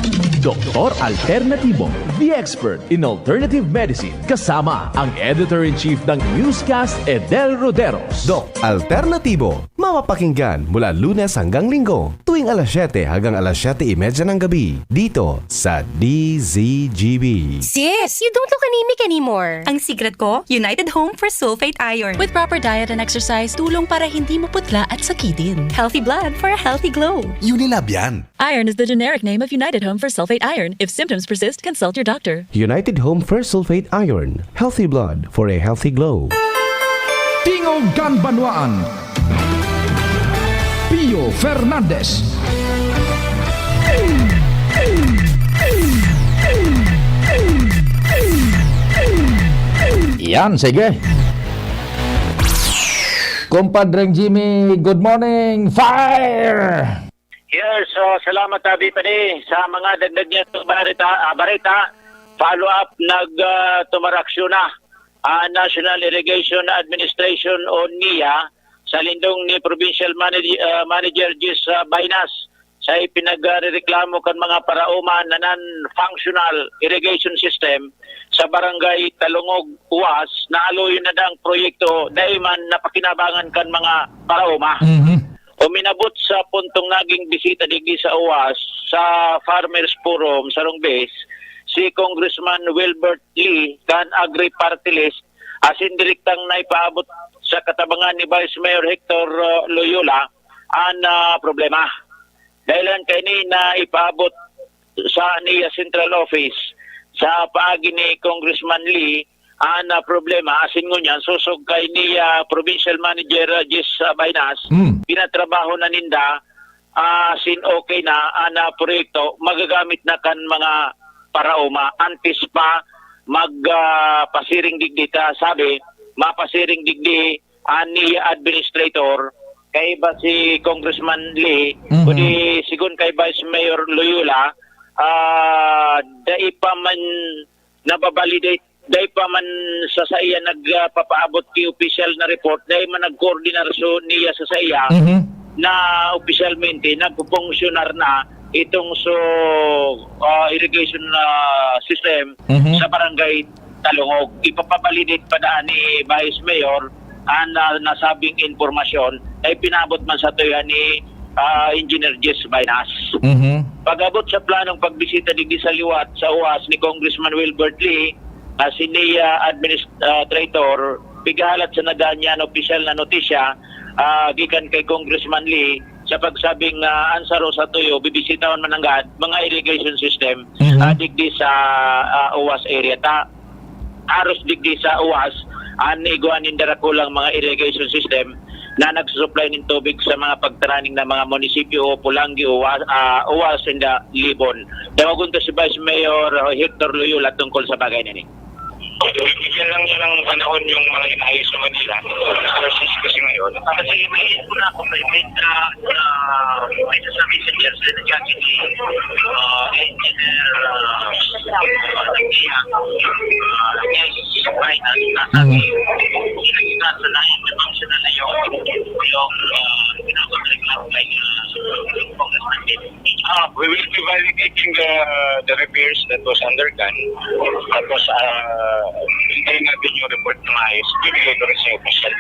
Doktor Alternatibo, the expert in alternative medicine, kasama ang Editor-in-Chief ng Newscast, Edel Roderos. Doc Alternatibo, mapapakinggan mula Lunes hanggang Linggo, tuwing alas siyete hanggang alas siyete y media ng gabi, dito sa D Z G B. Sis, you don't look anemic anymore. Ang secret ko, United Home for Sulfate Iron. With proper diet and exercise, tulong para hindi maputla at sakitin. Healthy blood for a healthy glow. Unilab yan. Iron is the generic name of United Home for Sulfate Iron. If symptoms persist, consult your doctor. United Home First Sulfate Iron. Healthy blood for a healthy glow. Tingog kan Banwaan. Pio Fernandez. Yan, sige. Kumpadreng Jimmy, good morning. Fire! Yes, so salamat Abi Pani sa mga dagdag niya sa barita, ah, barita. Follow up, nag ah, tumaraksyon na ang National Irrigation Administration o NIA sa lindong ni Provincial Manage- ah, Manager Jis ah, Bainas sa ipinagrereklamo kan mga paraoma na non-functional irrigation system sa barangay Talungog, Uas, na aloy na daang proyekto dai man napakinabangan kan mga paraoma. Uminabot sa puntong naging bisita digdi sa Uas sa Farmers Forum sa Rumbes, si Congressman Wilbert Lee kan Agri Party List asin direktang naipaabot sa katabangan ni Vice Mayor Hector uh, Loyola an uh, problema. Dahilan kaini na ipaabot sa NIA Central Office sa paagi ni Congressman Lee ang ah, problema asin ngunyan sosog kay ni ah, Provincial Manager ah, Jis ah, Bainas, Mm. pinatrabaho na ninda ah, asin okay na ang ah, proyekto magagamit na kan mga paraoma antes pa mag ah, pasiring digdi ta sabi mapasiring digdi ang ni administrator kaiba si Congressman Lee Mhm. kundi sigon kay Vice Mayor Loyola ah dai pa man nababalidate dai pa man sa saiya nagpapaabot ki opisyal na report, dai man nagkoordinarasyon niya sa saiya Mhm. na opisyalmente nagpupunksyunar na itong so ah, irrigation ah, system Mhm. sa barangay Talungog. Ipapabalidate pa daan ni Vice Mayor ang ah, nasabing impormasyon na ipinabot man sa tuya ni ah, Engineer Jess Bainas. Mhm. Pag-abot sa planong pagbisita digdi sa liwat sa uwas ni Congressman Wilbert Lee, ah, si NIA administrator, pighalat sa naganyan opisyal na notisya ah, gikan kay Congressman Lee sa pagsabing ah, ang saro sa tuyo bibisitahon man nanggad mga irrigation system Mhm. ah, digdi sa ah, uwas area ta aros digdi sa uwas an igwa nin darakulang mga irrigation system na nagsusuplay nin tubig sa mga pagtaraning na mga munisipyo o Pulangi, Uwa-, ah, Uwas, and, ah, Libon. Dawagon ta si Vice Mayor Hector Loyola tungkol sa bagay na ini. Bigyan lang niya ng panahon yung mga inaayos sa Manila. Versus kasi ngayon. Kasi may ito na ako, may menta na may sasabi sa Jersey na Jackie, uh, engineer, uh, uh, Tia, uh, yes, may na, nasa, Mm. Nasa na yung functional na yung, yung, uh, pinapagreklamo kay, uh, Congressman David. Ah, we will be validating the, the repairs that was undergone. Tapos, ah, hintayin natin yung report na maayos. Bibigay ko rin sa'yo, Pastor.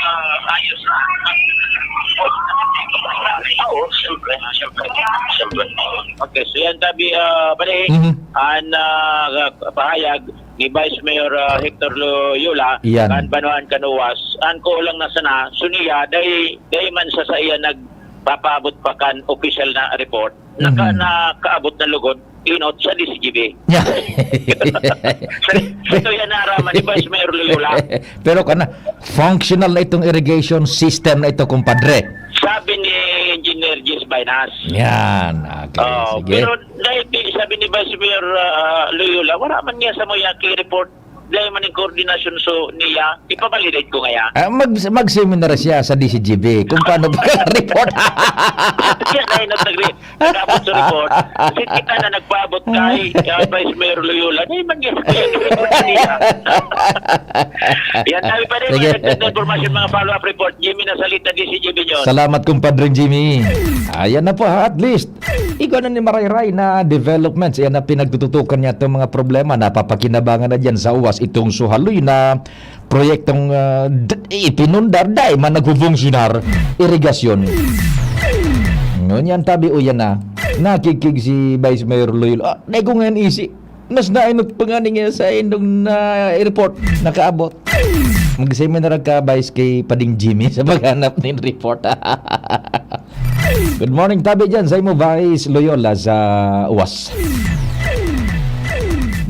Ah, ayos, ah. Ah, oo, siyempre, siyempre, siyempre. Okay, so yan, tabi, ah, pare, Mhm. an, ah, pahayag ni Vice Mayor, ah, Hector Loyola, Yan. kan Banwaan kan Uwas, an kulang na sana, so niya, dai, dai man sa saiya nagpapaabot pa kan opisyal na report, naka-, Mhm. nakaabot na lugod, inot sa D C G B. Yeah. So, ito yan na araman ni Vice Mayor Loyola. Pero kana, functional na itong irrigation system na ito, kumpadre. Sabi ni Engineer Jis Bainas. Yan. Okay, Oh, sige. Pero dahil di-, sabi ni Vice Mayor, ah, Loyola, wala man niya sa Moyaki report. Dahil man yung coordination so niya, ipabalidate ko ngaya. Ah, mag-, mag-seminar siya sa D C G B kung paano pag-report. Siya na yung nagre-, nag-abot sa report. Kasi kita na nagpaabot kay, ah, Vice Mayor Loyola. Dahil man niya sa report niya. Yan, dahil pa rin, Sige. May nagdagdag na impormasyon, mga follow-up report. Jimmy Nasalita, D C G B News. Salamat, kumpadre Jimmy. Ayan na po, ha, at least. Igwa na ni marayray na developments. Yan na pinagtututukan niya itong mga problema. Napapakinabangan na dyan sa Uwas itong suhaloy na proyektong, ah, d-, ipinundar, dai man nagfufunksyunar, irigasyon. Ngunyan tabi, o yan na. Nakikig si Vice Mayor Loyola. Ah, dai ko ngayon isi. Mas nainot pa nga niya sa indong na report nakaabot. Mag-seminar ka, Vice, kay Pading Jimmy sa paghanap nin report. Good morning, tabi dyan sa imo, Vice Loyola sa Uwas.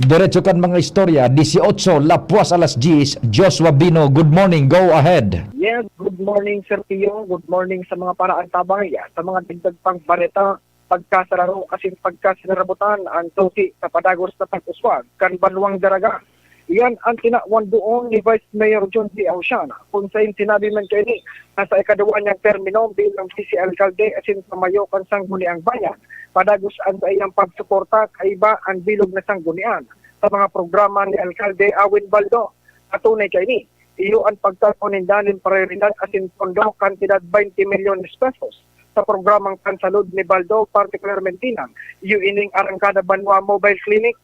Diretso kan mga istorya, dieciocho, lapwas alas diyes, Joshua Bino, good morning, go ahead. Yes, good morning, Sir Pio. Good morning sa mga paraantabay, sa mga dagdag pang bareta, pagkasararo asin pagkasarabutan an susi sa padagos na pag-uswag kan banwang Daraga. Iyan an tinawan doon ni Vice Mayor John P. Ausian, kun sain sinabi man kaini na sa ikaduwa niyang termino bilang Vice Alkalde asin pamayo kan Sangguniang Bayan, padagos an saiyang pagsuporta kaiba an bilog na sanggunian sa mga programa ni Alkalde Awin Baldo. Patunay kaini, iyo an pagtao ninda nin prayoridad asin pondo kantidad twenty milyones pesos sa programang pansalud ni Baldo, partikularmente na iyo ining Arangkada Banwa Mobile Clinic.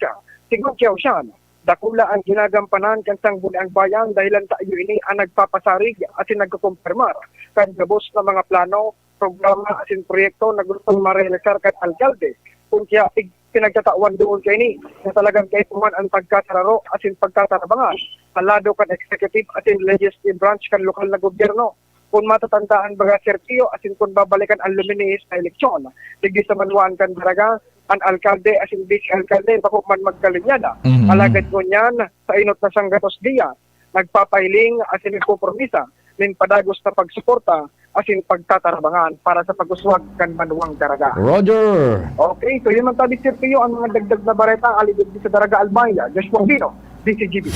Sigon ki Ausian, dakula an ginagampanan kan Sangguniang Bayan dahelan ta iyo ini an nagpapasarig asin nagkukumpirmar kan gabos na mga plano, programa asin proyekto na gustong marealisar kan alkalde. Kun kaya pig-, pinagtatawan doon kaini na talagang kaipuhan an pagkasararo asin pagtatarabangan sa lado kan executive asin legislative branch kan lokal na gobyerno. Kun matatandaan baga, Sir Pio, asin kun babalikan an luminis na eleksyon digdi sa banwaan kan Daraga, an alkalde asin vice alkalde bako man magkalinyada. Mhm. Alagad ngunyan, sa inot na sanggatos diya, nagpapahiling asin nagpopromisa nin padagos na pagsuporta asin pagtatarabangan para sa pag-uswag kan banwang Daraga. Roger! Okay, so yun man tabi, Sir Pio, ang mga dagdag na bareta, alibid sa Daraga Albay, Joshua Bino, D C G B.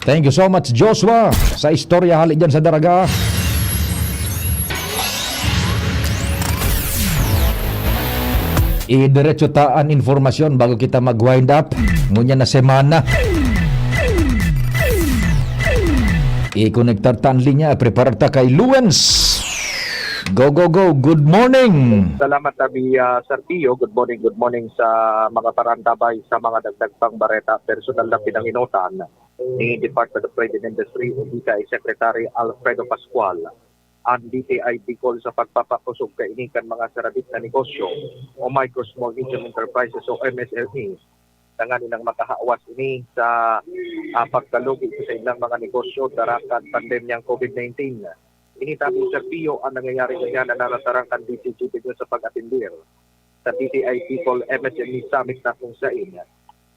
Thank you so much, Joshua, sa istorya hali dyan sa Daraga. Idiretso ta an informasyon bago kita mag-wind up ngunyan na semana. I-konektar ta an linya, preparar ta kay Luens. Go, go, go. Good morning. Salamat, Abi, ah, Sir Pio. Good morning, good morning sa mga parantabay, sa mga dagdag pang bareta. Personal na pinanginutan ni Department of Trade and Industry o di kay Secretary Alfredo Pascual ang D T I Bicol sa pagpapakosog kaini kan mga sarabit na negosyo o micro, small, medium enterprises o M S M Es, tanganing makahawas ini sa, ah, pagkalugi sa ilang mga negosyo dara kan pandemyang COVID nineteen. Ini tabang serbisyo ang nangyayari ngayon na naratarang kan D T G Bicol sa pag-atendir sa D T I Bicol M S M E Summit na kung sain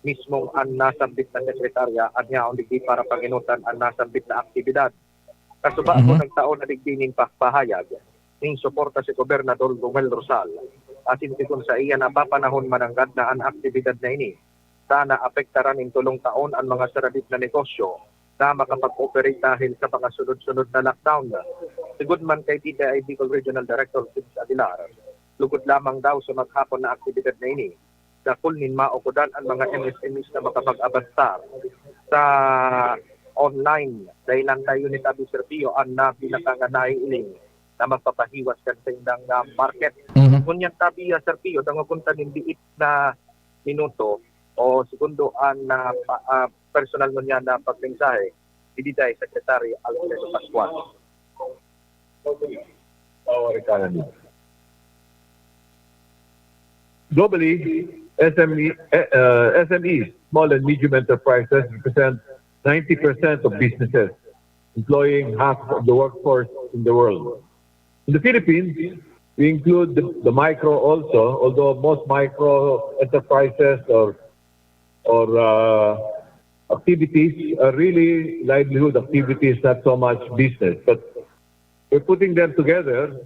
mismong an nasambit na sekretarya an yaon digdi para pangenotan an nasambit na aktibidad. Kasubago, nagtao na digdi nin pahayag nin suporta si Gobernador Romel Rosal, asin si kun saiya napapanahon mananggad na an aktibidad na ini, ta naapektaran nin tolong taon an mga saradit na negosyo na makapag-operate dahil sa mga sunod-sunod na lockdown. Sigod man kay D T I Bicol Regional Director Gibbs Aguilar, lugod lamang daw sa maghapon na aktibidad na ini, dakul nin maukodan an mga M S M Es na makapag-abasta sa online. Dahilan tayo ni Tabi Sergio an nabi na kanganailing na magpapahiwas kan saindang, ah, market. Mhm. Ngunyan tabi, ah, Sergio, dangogon ta nin diit na minuto o segundo an, ah, pa- ah, personal ngunyan na pagmensahe digdi kay Secretary Alfredo Pascual. Our economy. Globally, S M E, eh, uh, S M Es, small and medium enterprises, represent ninety percent of businesses, employing half of the workforce in the world. In the Philippines, we include the, the micro also, although most micro enterprises or or uh, activities are really livelihood activities, not so much business. But we're putting them together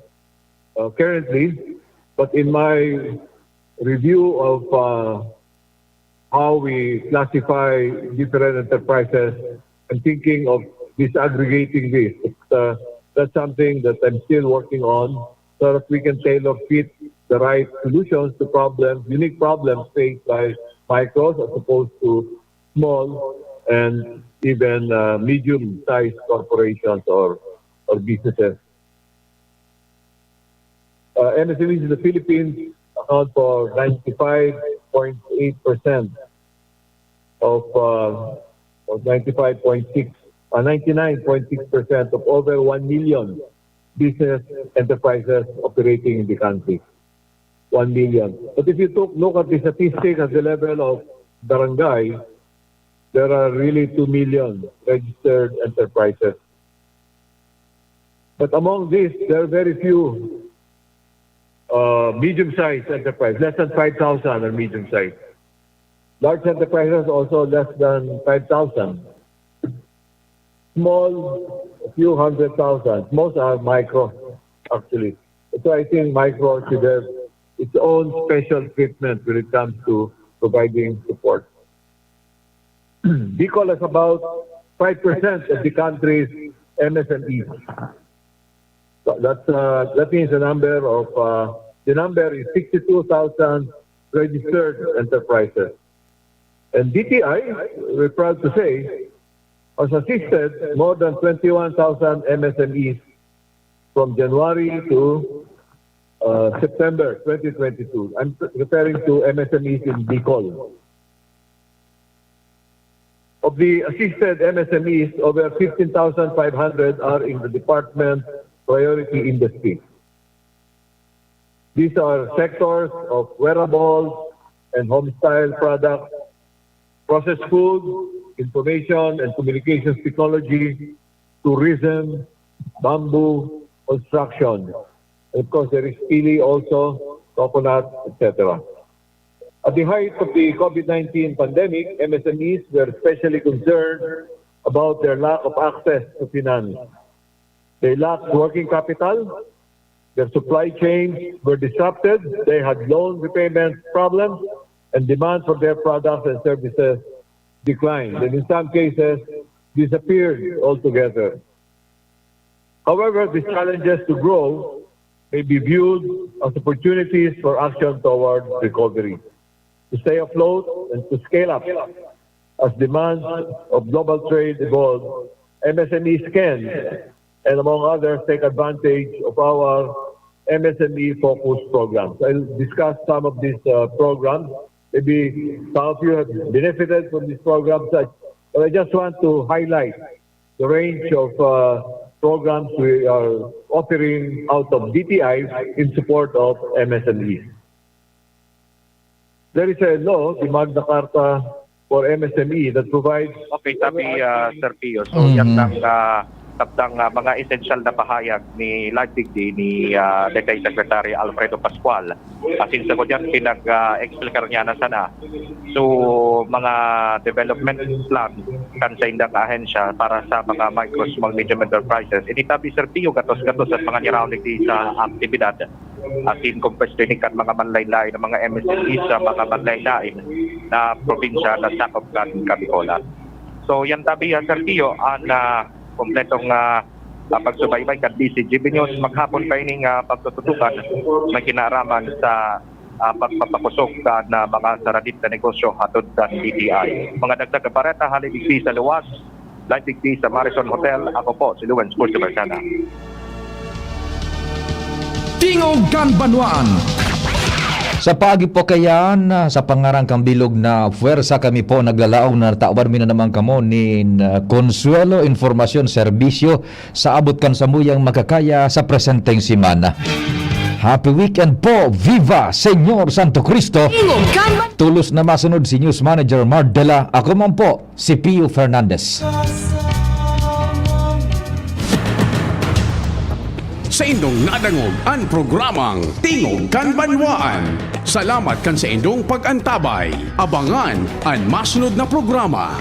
uh, currently. But in my review of uh, how we classify different enterprises, I'm thinking of disaggregating this. It's, uh, that's something that I'm still working on so that we can tailor fit the right solutions to problems, unique problems faced by micros as opposed to small and even uh, medium-sized corporations or, or businesses. Uh, M S M Es in the Philippines account for ninety-five point eight percent of, uh, of ninety-five point six, uh, ninety-nine point six percent of over one million business enterprises operating in the country. One million. But if you took, look at the statistic at the level of barangay, there are really two million registered enterprises. But among these, there are very few uh, medium-sized enterprises. Less than five thousand are medium-sized. Large enterprises also less than five thousand. Small, a few hundred thousand. Most are micro, actually. So I think micro should have its own special treatment when it comes to providing support. Bicol has about five percent of the country's M S M Es. So that's, uh, that means the number of, uh, the number is sixty-two thousand registered enterprises. And D T I, we're proud to say, has assisted more than twenty-one thousand M S M Es from January to uh, September twenty twenty-two. I'm referring to M S M Es in Bicol. Of the assisted M S M Es, over fifteen thousand five hundred are in the department priority industry. These are sectors of wearables and home style products, processed food, information and communications technology, tourism, bamboo, construction. And of course, there is pili also, coconut, et cetera. At the height of the COVID nineteen pandemic, M S M Es were especially concerned about their lack of access to finance. They lacked working capital, their supply chains were disrupted, they had loan repayment problems, and demand for their products and services declined, and in some cases, disappeared altogether. However, these challenges to grow may be viewed as opportunities for action toward recovery. To stay afloat and to scale up as demands of global trade evolve, M S M Es can, and among others, take advantage of our M S M E focused programs. I'll discuss some of these uh, programs. Maybe some of you have benefited from these programs, but I just want to highlight the range of uh, programs we are offering out of D T I in support of M S M Es. There is a law, the Magna Carta for M S M E, that provides... Okay, tabi, uh, Sir Pio. So, yan lang, uh, Tabtang, ah, mga esensyal na pahayag ni Life Digdi ni, ah, Detay Secretary Alfredo Pascual. Asin sa kutyan, pinag, ah, explicar niya na sana. So, mga development plan kan sa indang ahensya para sa mga micro, small, medium enterprises. Ini tabi, Sir Pio, gatos-gatos at mga niraon digdi sa aktibidad. Asin kung pwestiyon kan mga manlain-lain, ang mga M S M E sa mga manlain-lain na probinsya na sakop kan Kabicolan. So, yan tabi, ah, Sir Pio, ang, ah, kompletong, ah, ah, pagsubaybay kan D C G B News. Maghapon pa ining, ah, pagtututukan may kinaaraman sa, ah, pagpapakosog kan, ah, mga saradit na negosyo hatod kan D T I. Mga dagdag na bareta hali digdi sa luwas, live digdi sa Marison Hotel. Ako po si Lawrence Puerto Bergana. Tingog kan Banwaan. Sa paagi po kayan, sa pangaran kan bilog na puwersa, kami po naglalaog na natawan mi na naman kamo nin, ah, konsuelo, impormasyon, serbisyo sa abot kan samuyang makakaya sa presenteng semana. Happy weekend po! Viva Señor Santo Cristo! Tingog kan Ban- Tulos na masunod si News Manager Mardela. Ako man po, si Pio Fernandez. Saindong nadangog an programang Tingog kan Banwaan. Salamat kan saindong pag-antabay. Abangan an masunod na programa.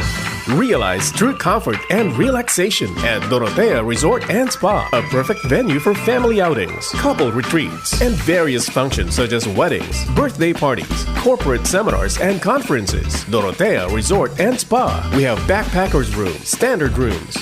Realize true comfort and relaxation at Dorotea Resort and Spa, a perfect venue for family outings, couple retreats, and various functions such as weddings, birthday parties, corporate seminars, and conferences. Dorotea Resort and Spa. We have backpackers rooms, standard rooms,